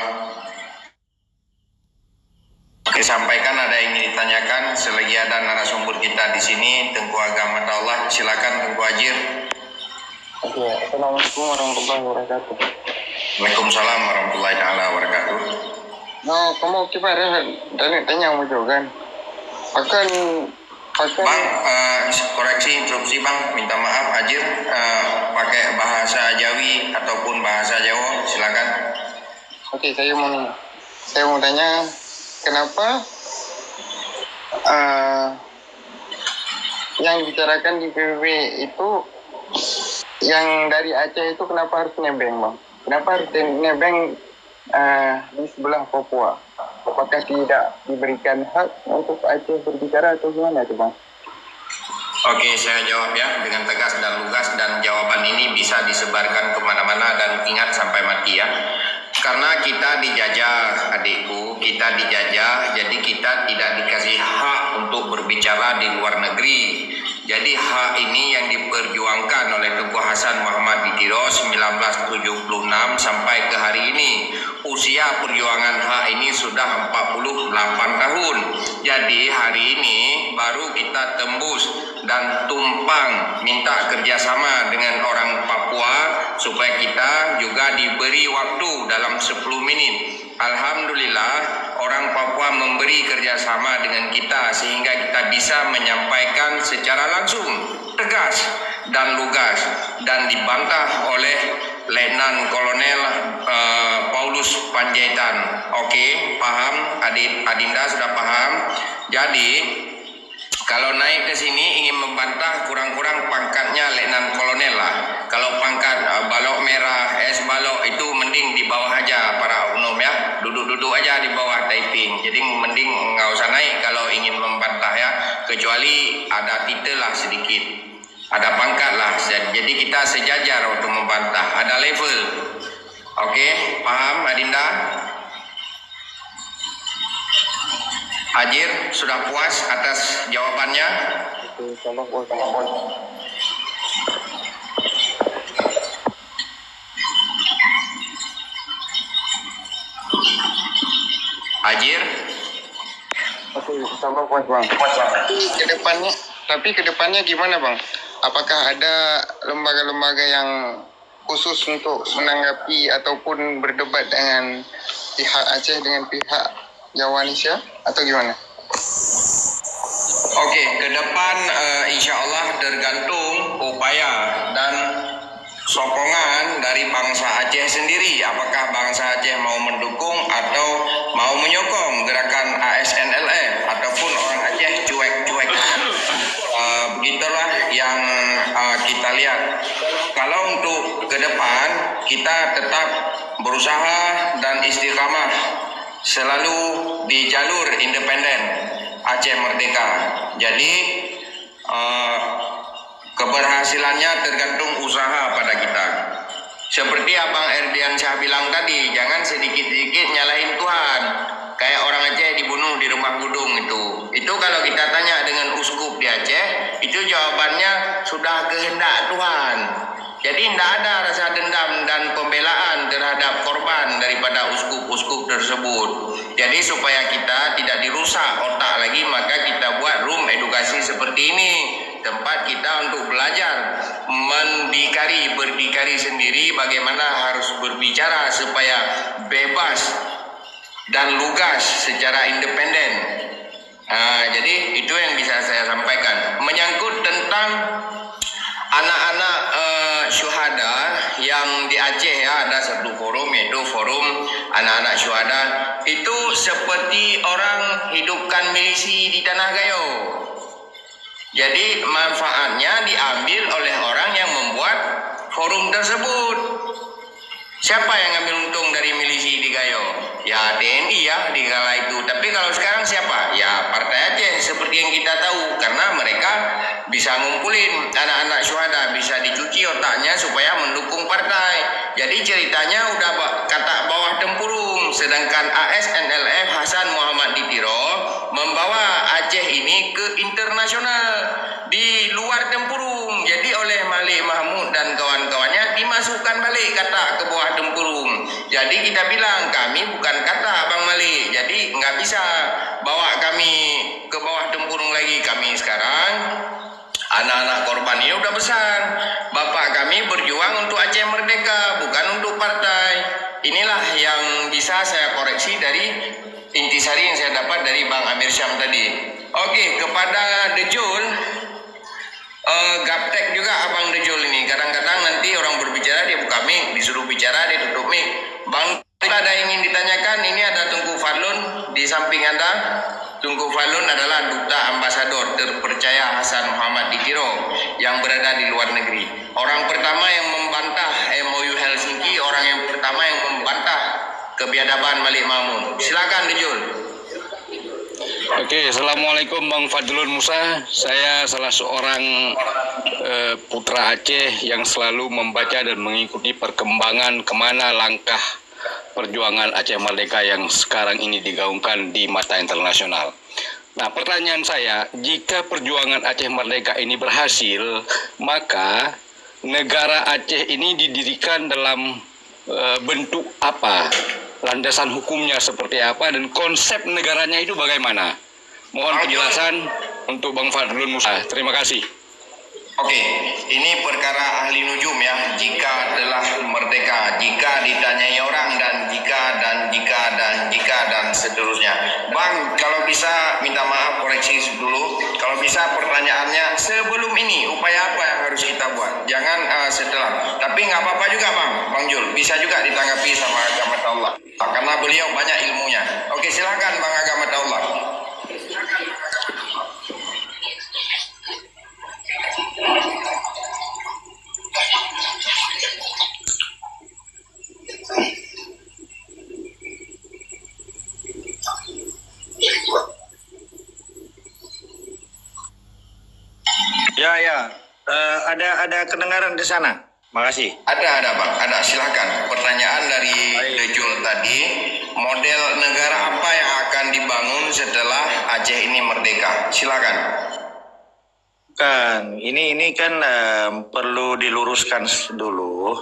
Oke, sampaikan ada yang ingin ditanyakan. Selagi ada narasumber kita di sini, Teungku Agam Ataullah, silakan Teungku Ajir. Oke, assalamualaikum warahmatullahi wabarakatuh. Waalaikumsalam warahmatullahi taala wabarakatuh. Nah, kamu kibar ya, tanya, tanya muncul kan? Akan, akan Bang, eh, koreksi interupsi Bang, minta maaf Ajir, eh, pakai bahasa Jawi ataupun bahasa Jawa, silakan. Oke, saya mau, saya mau tanya, kenapa, eh, yang dibicarakan di P B B itu, yang dari Aceh itu kenapa harus nebeng, Bang? Kenapa harus nebeng, eh, di sebelah Papua? Apakah tidak diberikan hak untuk Aceh berbicara atau gimana itu, Bang? Oke, saya jawab ya dengan tegas dan lugas, dan jawaban ini bisa disebarkan kemana-mana dan ingat sampai mati ya. Karena kita dijajah, adikku, kita dijajah, jadi kita tidak dikasih hak untuk berbicara di luar negeri. Jadi hak ini yang diperjuangkan oleh Teungku Hasan Muhammad di Tiro sembilan belas tujuh puluh enam sampai ke hari ini. Usia perjuangan hak ini sudah empat puluh delapan tahun. Jadi hari ini baru kita tembus dan tumpang minta kerjasama dengan orang Papua supaya kita juga diberi waktu dalam sepuluh menit. Alhamdulillah, orang Papua memberi kerjasama dengan kita sehingga kita bisa menyampaikan secara langsung, tegas dan lugas, dan dibantah oleh Letnan Kolonel, eh, Paulus Panjaitan. Oke, paham? Adit-, Adinda sudah paham? Jadi, kalau naik ke sini ingin membantah, kurang-kurang pangkatnya Letnan Kolonel lah. Kalau pangkat, eh, balok merah, es balok, itu mending di bawah aja para oknum ya. Duduk-duduk aja di bawah typing. Jadi mending nggak usah naik kalau ingin membantah ya. Kecuali ada titel lah sedikit. Ada pangkat lah. Jadi kita sejajar waktu membantah. Ada level. Oke, paham Adinda? Ajir, sudah puas atas jawabannya? Oke, insya Allah puas. Ajir? Oke, insya Allah puas, Bang. Puas, Bang. Tapi ke depannya, tapi ke depannya gimana, Bang? Apakah ada lembaga-lembaga yang khusus untuk menanggapi ataupun berdebat dengan pihak Aceh dengan pihak Jawa Indonesia atau gimana? Oke, ke depan, eh, insya Allah tergantung upaya dan sokongan dari bangsa Aceh sendiri. Apakah bangsa Aceh mau mendukung atau mau menyokong gerakan A S N L F ataupun orang Aceh cuek-cuek? Eh, begitulah yang, eh, kita lihat. Kalau untuk ke depan, kita tetap berusaha dan istiqamah selalu di jalur independen Aceh Merdeka. Jadi, eh, keberhasilannya tergantung usaha pada kita. Seperti Abang Erdiansyah bilang tadi, jangan sedikit-sedikit nyalahin Tuhan. Kayak orang Aceh dibunuh di Rumah Gudung itu. Itu kalau kita tanya dengan uskup di Aceh, itu jawabannya sudah kehendak Tuhan. Jadi tidak ada rasa dendam dan pembelaan terhadap korban daripada uskup-uskup tersebut. Jadi supaya kita tidak dirusak otak lagi, maka kita buat room edukasi seperti ini. Tempat kita untuk belajar mendikari, berdikari sendiri bagaimana harus berbicara supaya bebas dan lugas secara independen. Ah, jadi itu yang bisa saya sampaikan. Menyangkut tentang anak-anak, eh, syuhada yang di Aceh ya, ada satu forum yaitu forum anak-anak syuhada. Itu seperti orang hidupkan milisi di Tanah Gayo. Jadi manfaatnya diambil oleh orang yang membuat forum tersebut. Siapa yang ambil untung dari milisi di Gayo? Ya T N I ya di kala itu. Tapi kalau sekarang siapa? Ya Partai Aceh seperti yang kita tahu karena mereka Bisa ngumpulin anak-anak syuhada, bisa dicuci otaknya supaya mendukung partai. Jadi ceritanya udah ba-, katak bawah tempurung, sedangkan A S N L F Hasan Muhammad di Tiro membawa Aceh ini ke internasional, di luar tempurung. Jadi oleh Malik Mahmud dan kawan-kawannya dimasukkan balik katak ke bawah tempurung. Jadi kita bilang, kami bukan katak Bang Malik, jadi nggak bisa bawa kami ke bawah tempurung lagi. Kami sekarang anak-anak korban ini udah besar. Bapak kami berjuang untuk Aceh merdeka, bukan untuk partai. Inilah yang bisa saya koreksi dari intisari yang saya dapat dari Bang Amir Syam tadi. Oke, kepada Dejul, eh, gaptek juga Abang Dejul ini. Kadang-kadang nanti orang berbicara, dia buka mic, disuruh bicara, dia tutup mic. Bang, ada ingin ditanyakan, ini ada Tungku Fadlun di samping Anda. Tungku Fadlun adalah duta ambasador terpercaya Hasan Muhammad di Tiro yang berada di luar negeri. Orang pertama yang membantah M O U Helsinki, orang yang pertama yang membantah kebiadaban Malik Mahmud. Silakan, Dejul. Oke, assalamualaikum Bang Fadlun Musa. Saya salah seorang, eh, putra Aceh yang selalu membaca dan mengikuti perkembangan kemana langkah perjuangan Aceh Merdeka yang sekarang ini digaungkan di mata internasional. Nah, pertanyaan saya, jika perjuangan Aceh Merdeka ini berhasil, maka negara Aceh ini didirikan dalam, eh, bentuk apa? Landasan hukumnya seperti apa dan konsep negaranya itu bagaimana? Mohon penjelasan untuk Bang Fadlun Musa. Terima kasih. Oke, ini perkara ahli nujum ya. Jika telah merdeka, jika ditanyai orang, dan jika, dan jika, dan jika, dan seterusnya. Bang, kalau bisa minta maaf, koreksi dulu. Kalau bisa pertanyaannya sebelum ini, upaya apa yang harus kita buat? Jangan, eh, setelah. Tapi nggak apa-apa juga, Bang. Bang Jul, bisa juga ditanggapi sama kacamata Allah. Karena beliau banyak ilmunya. Oke, silakan Bang Agam Ataullah. Ya, ya. Eh, ada, ada kedengaran di sana. Makasih. Ada, ada, Bang. Ada, silakan. Pertanyaan dari Baik. Dejul tadi, model negara apa yang akan dibangun setelah Aceh ini merdeka? Silakan. Kan, ini, ini kan, eh, perlu diluruskan s-, dulu.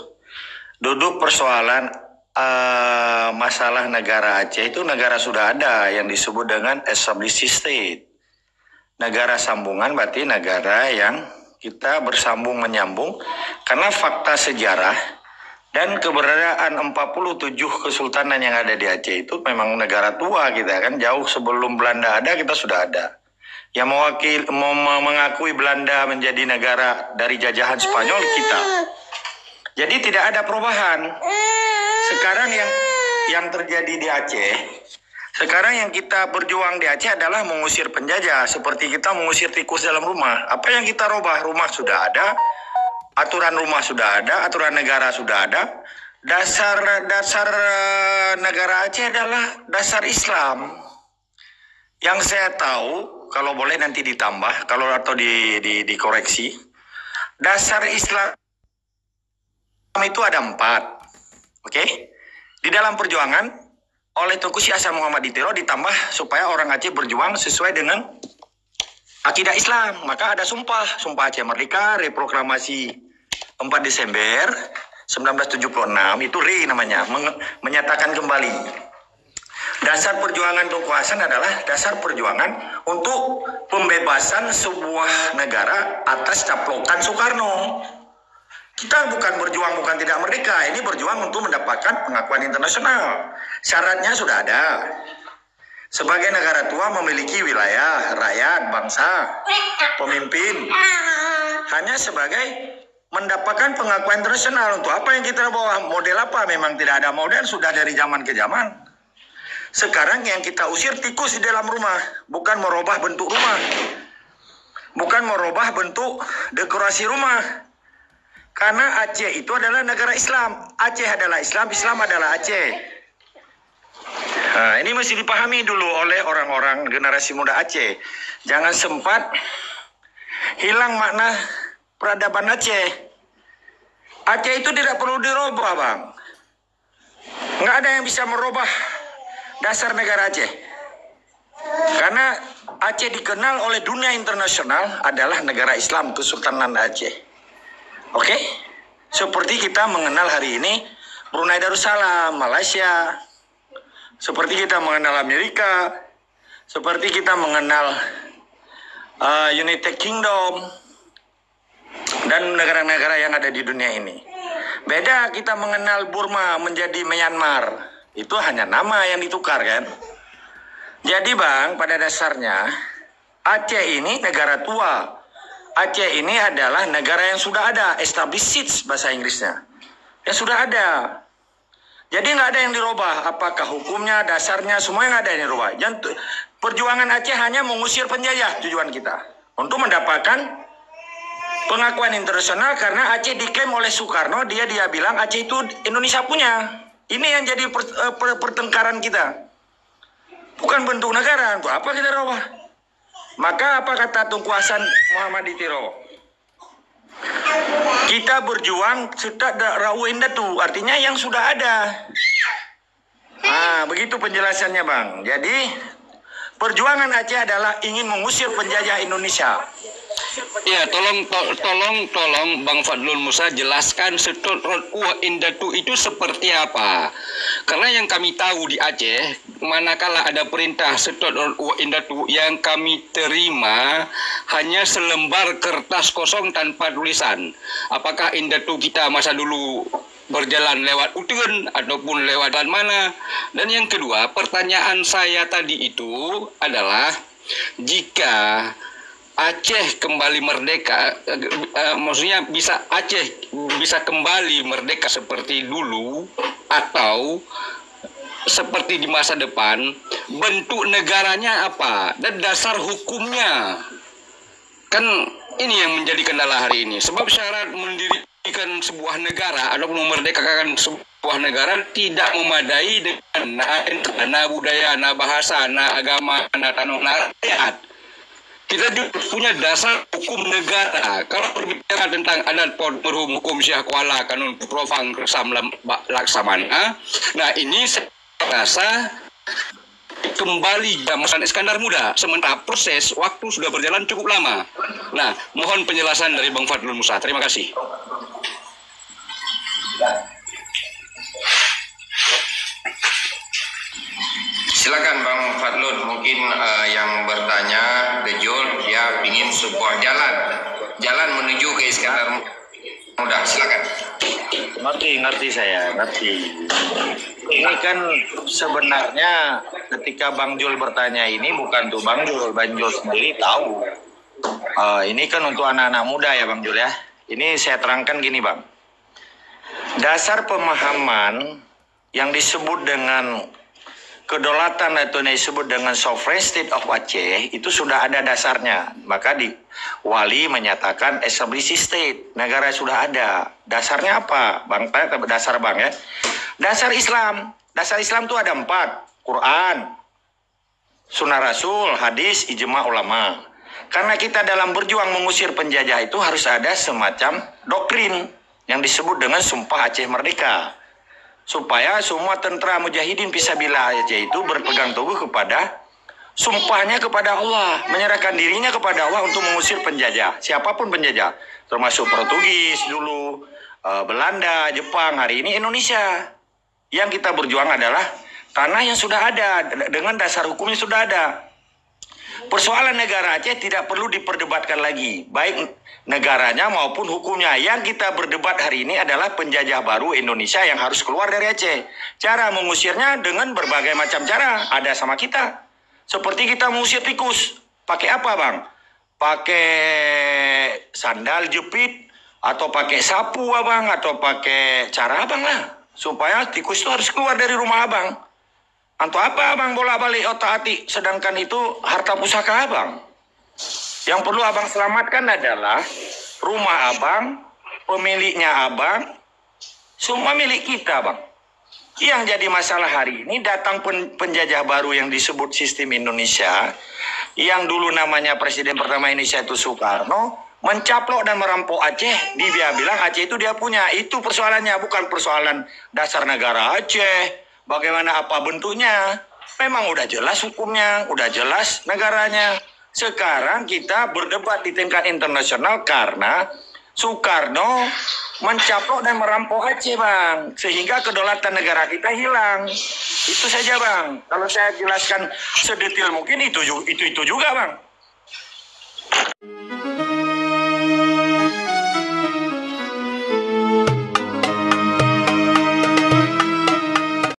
Duduk persoalan, eh, masalah negara Aceh itu negara sudah ada yang disebut dengan established state. Negara sambungan berarti negara yang kita bersambung menyambung, karena fakta sejarah dan keberadaan empat puluh tujuh kesultanan yang ada di Aceh itu memang negara tua kita kan, jauh sebelum Belanda ada kita sudah ada. Yang mewakil-, mem-, mengakui Belanda menjadi negara dari jajahan Spanyol kita. Jadi tidak ada perubahan. Sekarang yang, yang terjadi di Aceh, sekarang yang kita berjuang di Aceh adalah mengusir penjajah, seperti kita mengusir tikus dalam rumah. Apa yang kita rubah? Rumah sudah ada, aturan rumah sudah ada, aturan negara sudah ada. Dasar, dasar, eh, negara Aceh adalah dasar Islam. Yang saya tahu, kalau boleh nanti ditambah, kalau atau di, di, dikoreksi, dasar Islam itu ada empat. Oke? Di dalam perjuangan, oleh Teuku Syekh Hasan Muhammad di Tiro ditambah supaya orang Aceh berjuang sesuai dengan akidah Islam. Maka ada sumpah, Sumpah Aceh Merdeka, reproklamasi empat Desember sembilan belas tujuh puluh enam, itu re namanya, menge-, menyatakan kembali. Dasar perjuangan Teuku Hasan adalah dasar perjuangan untuk pembebasan sebuah negara atas caplokan Soekarno. Kita bukan berjuang, bukan tidak merdeka. Ini berjuang untuk mendapatkan pengakuan internasional. Syaratnya sudah ada. Sebagai negara tua memiliki wilayah, rakyat, bangsa, pemimpin. Hanya sebagai mendapatkan pengakuan internasional. Untuk apa yang kita bawa? Model apa? Memang tidak ada model, sudah dari zaman ke zaman. Sekarang yang kita usir tikus di dalam rumah, bukan merubah bentuk rumah. Bukan merubah bentuk dekorasi rumah. Karena Aceh itu adalah negara Islam. Aceh adalah Islam, Islam adalah Aceh. Nah, ini mesti dipahami dulu oleh orang-orang generasi muda Aceh. Jangan sempat hilang makna peradaban Aceh. Aceh itu tidak perlu dirubah, Bang. Nggak ada yang bisa merubah dasar negara Aceh. Karena Aceh dikenal oleh dunia internasional adalah negara Islam, Kesultanan Aceh. Oke? Seperti kita mengenal hari ini Brunei Darussalam, Malaysia. Seperti kita mengenal Amerika. Seperti kita mengenal, eh, United Kingdom dan negara-negara yang ada di dunia ini. Beda kita mengenal Burma menjadi Myanmar. Itu hanya nama yang ditukar, kan? Jadi, Bang, pada dasarnya Aceh ini negara tua. Aceh ini adalah negara yang sudah ada, established bahasa Inggrisnya. Yang sudah ada. Jadi nggak ada yang dirubah. Apakah hukumnya, dasarnya, semuanya nggak ada yang dirubah. Yang tu-, perjuangan Aceh hanya mengusir penjajah tujuan kita. Untuk mendapatkan pengakuan internasional karena Aceh diklaim oleh Soekarno, dia, dia bilang Aceh itu Indonesia punya. Ini yang jadi per-, eh, per-, pertengkaran kita. Bukan bentuk negara, untuk apa kita rubah? Maka apa kata Teungku Hasan Muhammad di Tiro? Kita berjuang seutôt da-, ra'u indatu, artinya yang sudah ada. Ah, begitu penjelasannya, Bang. Jadi, perjuangan Aceh adalah ingin mengusir penjajah Indonesia. Ya, tolong to- tolong tolong Bang Fadlul Musa jelaskan seutôt rot ueh indatu itu seperti apa. Karena yang kami tahu di Aceh, manakala ada perintah seutôt rot ueh indatu, yang kami terima hanya selembar kertas kosong tanpa tulisan. Apakah indatu kita masa dulu berjalan lewat uteuen ataupun lewat jalan mana? Dan yang kedua, pertanyaan saya tadi itu adalah, jika Aceh kembali merdeka, eh, eh, maksudnya bisa Aceh bisa kembali merdeka seperti dulu atau seperti di masa depan, bentuk negaranya apa dan dasar hukumnya? Kan ini yang menjadi kendala hari ini. Sebab syarat mendirikan sebuah negara ataupun memerdekakan sebuah negara tidak memadai dengan na, na budaya, na bahasa, na agama, na tanoh, na rakyat. Kita juga punya dasar hukum negara. Kalau berbicara tentang adat Port Meruem, hukum Syiah Kuala, kanun Putroe Phang, Reusam Lam-, Ba-, Laksamana, nah, ini saya rasa kembali zaman Iskandar Muda, sementara proses waktu sudah berjalan cukup lama. Nah, mohon penjelasan dari Bang Fadlul Musa. Terima kasih. Silakan Bang Fadlul, mungkin, eh, yang bertanya, Dejul, dia ingin sebuah jalan, jalan menuju ke Iskandar Muda. Silakan. Ngerti, ngerti saya, ngerti. Ini kan sebenarnya ketika Bang Jul bertanya ini bukan untuk Bang Jul, Bang Jul sendiri tahu. Eh, ini kan untuk anak-anak muda ya Bang Jul ya. Ini saya terangkan gini Bang. Dasar pemahaman yang disebut dengan kedaulatan atau yang disebut dengan sovereign state of Aceh itu sudah ada dasarnya. Maka di Wali menyatakan established state, negara sudah ada. Dasarnya apa? Bang tanya ke dasar Bang ya. Dasar Islam. Dasar Islam itu ada empat. Quran, Sunnah Rasul, hadis, ijma ulama. Karena kita dalam berjuang mengusir penjajah itu harus ada semacam doktrin yang disebut dengan Sumpah Aceh Merdeka. Supaya semua tentara mujahidin fisabilillah Aceh itu berpegang teguh kepada sumpahnya kepada Allah, menyerahkan dirinya kepada Allah untuk mengusir penjajah, siapapun penjajah, termasuk Portugis dulu, eh, Belanda, Jepang, hari ini Indonesia. Yang kita berjuang adalah tanah yang sudah ada, dengan dasar hukumnya sudah ada. Persoalan negara Aceh tidak perlu diperdebatkan lagi, baik negaranya maupun hukumnya. Yang kita berdebat hari ini adalah penjajah baru Indonesia yang harus keluar dari Aceh. Cara mengusirnya dengan berbagai macam cara, ada sama kita. Seperti kita mengusir tikus. Pakai apa, Bang? Pakai sandal jepit, atau pakai sapu, Abang, atau pakai cara Abang lah. Supaya tikus itu harus keluar dari rumah Abang. Untuk apa Abang bolak-balik otak-atik, sedangkan itu harta pusaka Abang? Yang perlu Abang selamatkan adalah rumah Abang, pemiliknya Abang, semua milik kita, Bang. Yang jadi masalah hari ini, datang pen-, penjajah baru yang disebut sistem Indonesia, yang dulu namanya Presiden Pertama Indonesia itu Soekarno, Mencaplok dan merampok Aceh, dia bilang Aceh itu dia punya. Itu persoalannya, bukan persoalan dasar negara Aceh. Bagaimana, apa bentuknya? Memang udah jelas hukumnya, udah jelas negaranya. Sekarang kita berdebat di tingkat internasional karena Soekarno mencaplok dan merampok Aceh, Bang, sehingga kedaulatan negara kita hilang. Itu saja, Bang. Kalau saya jelaskan sedetail mungkin, itu ju-, itu itu juga, Bang.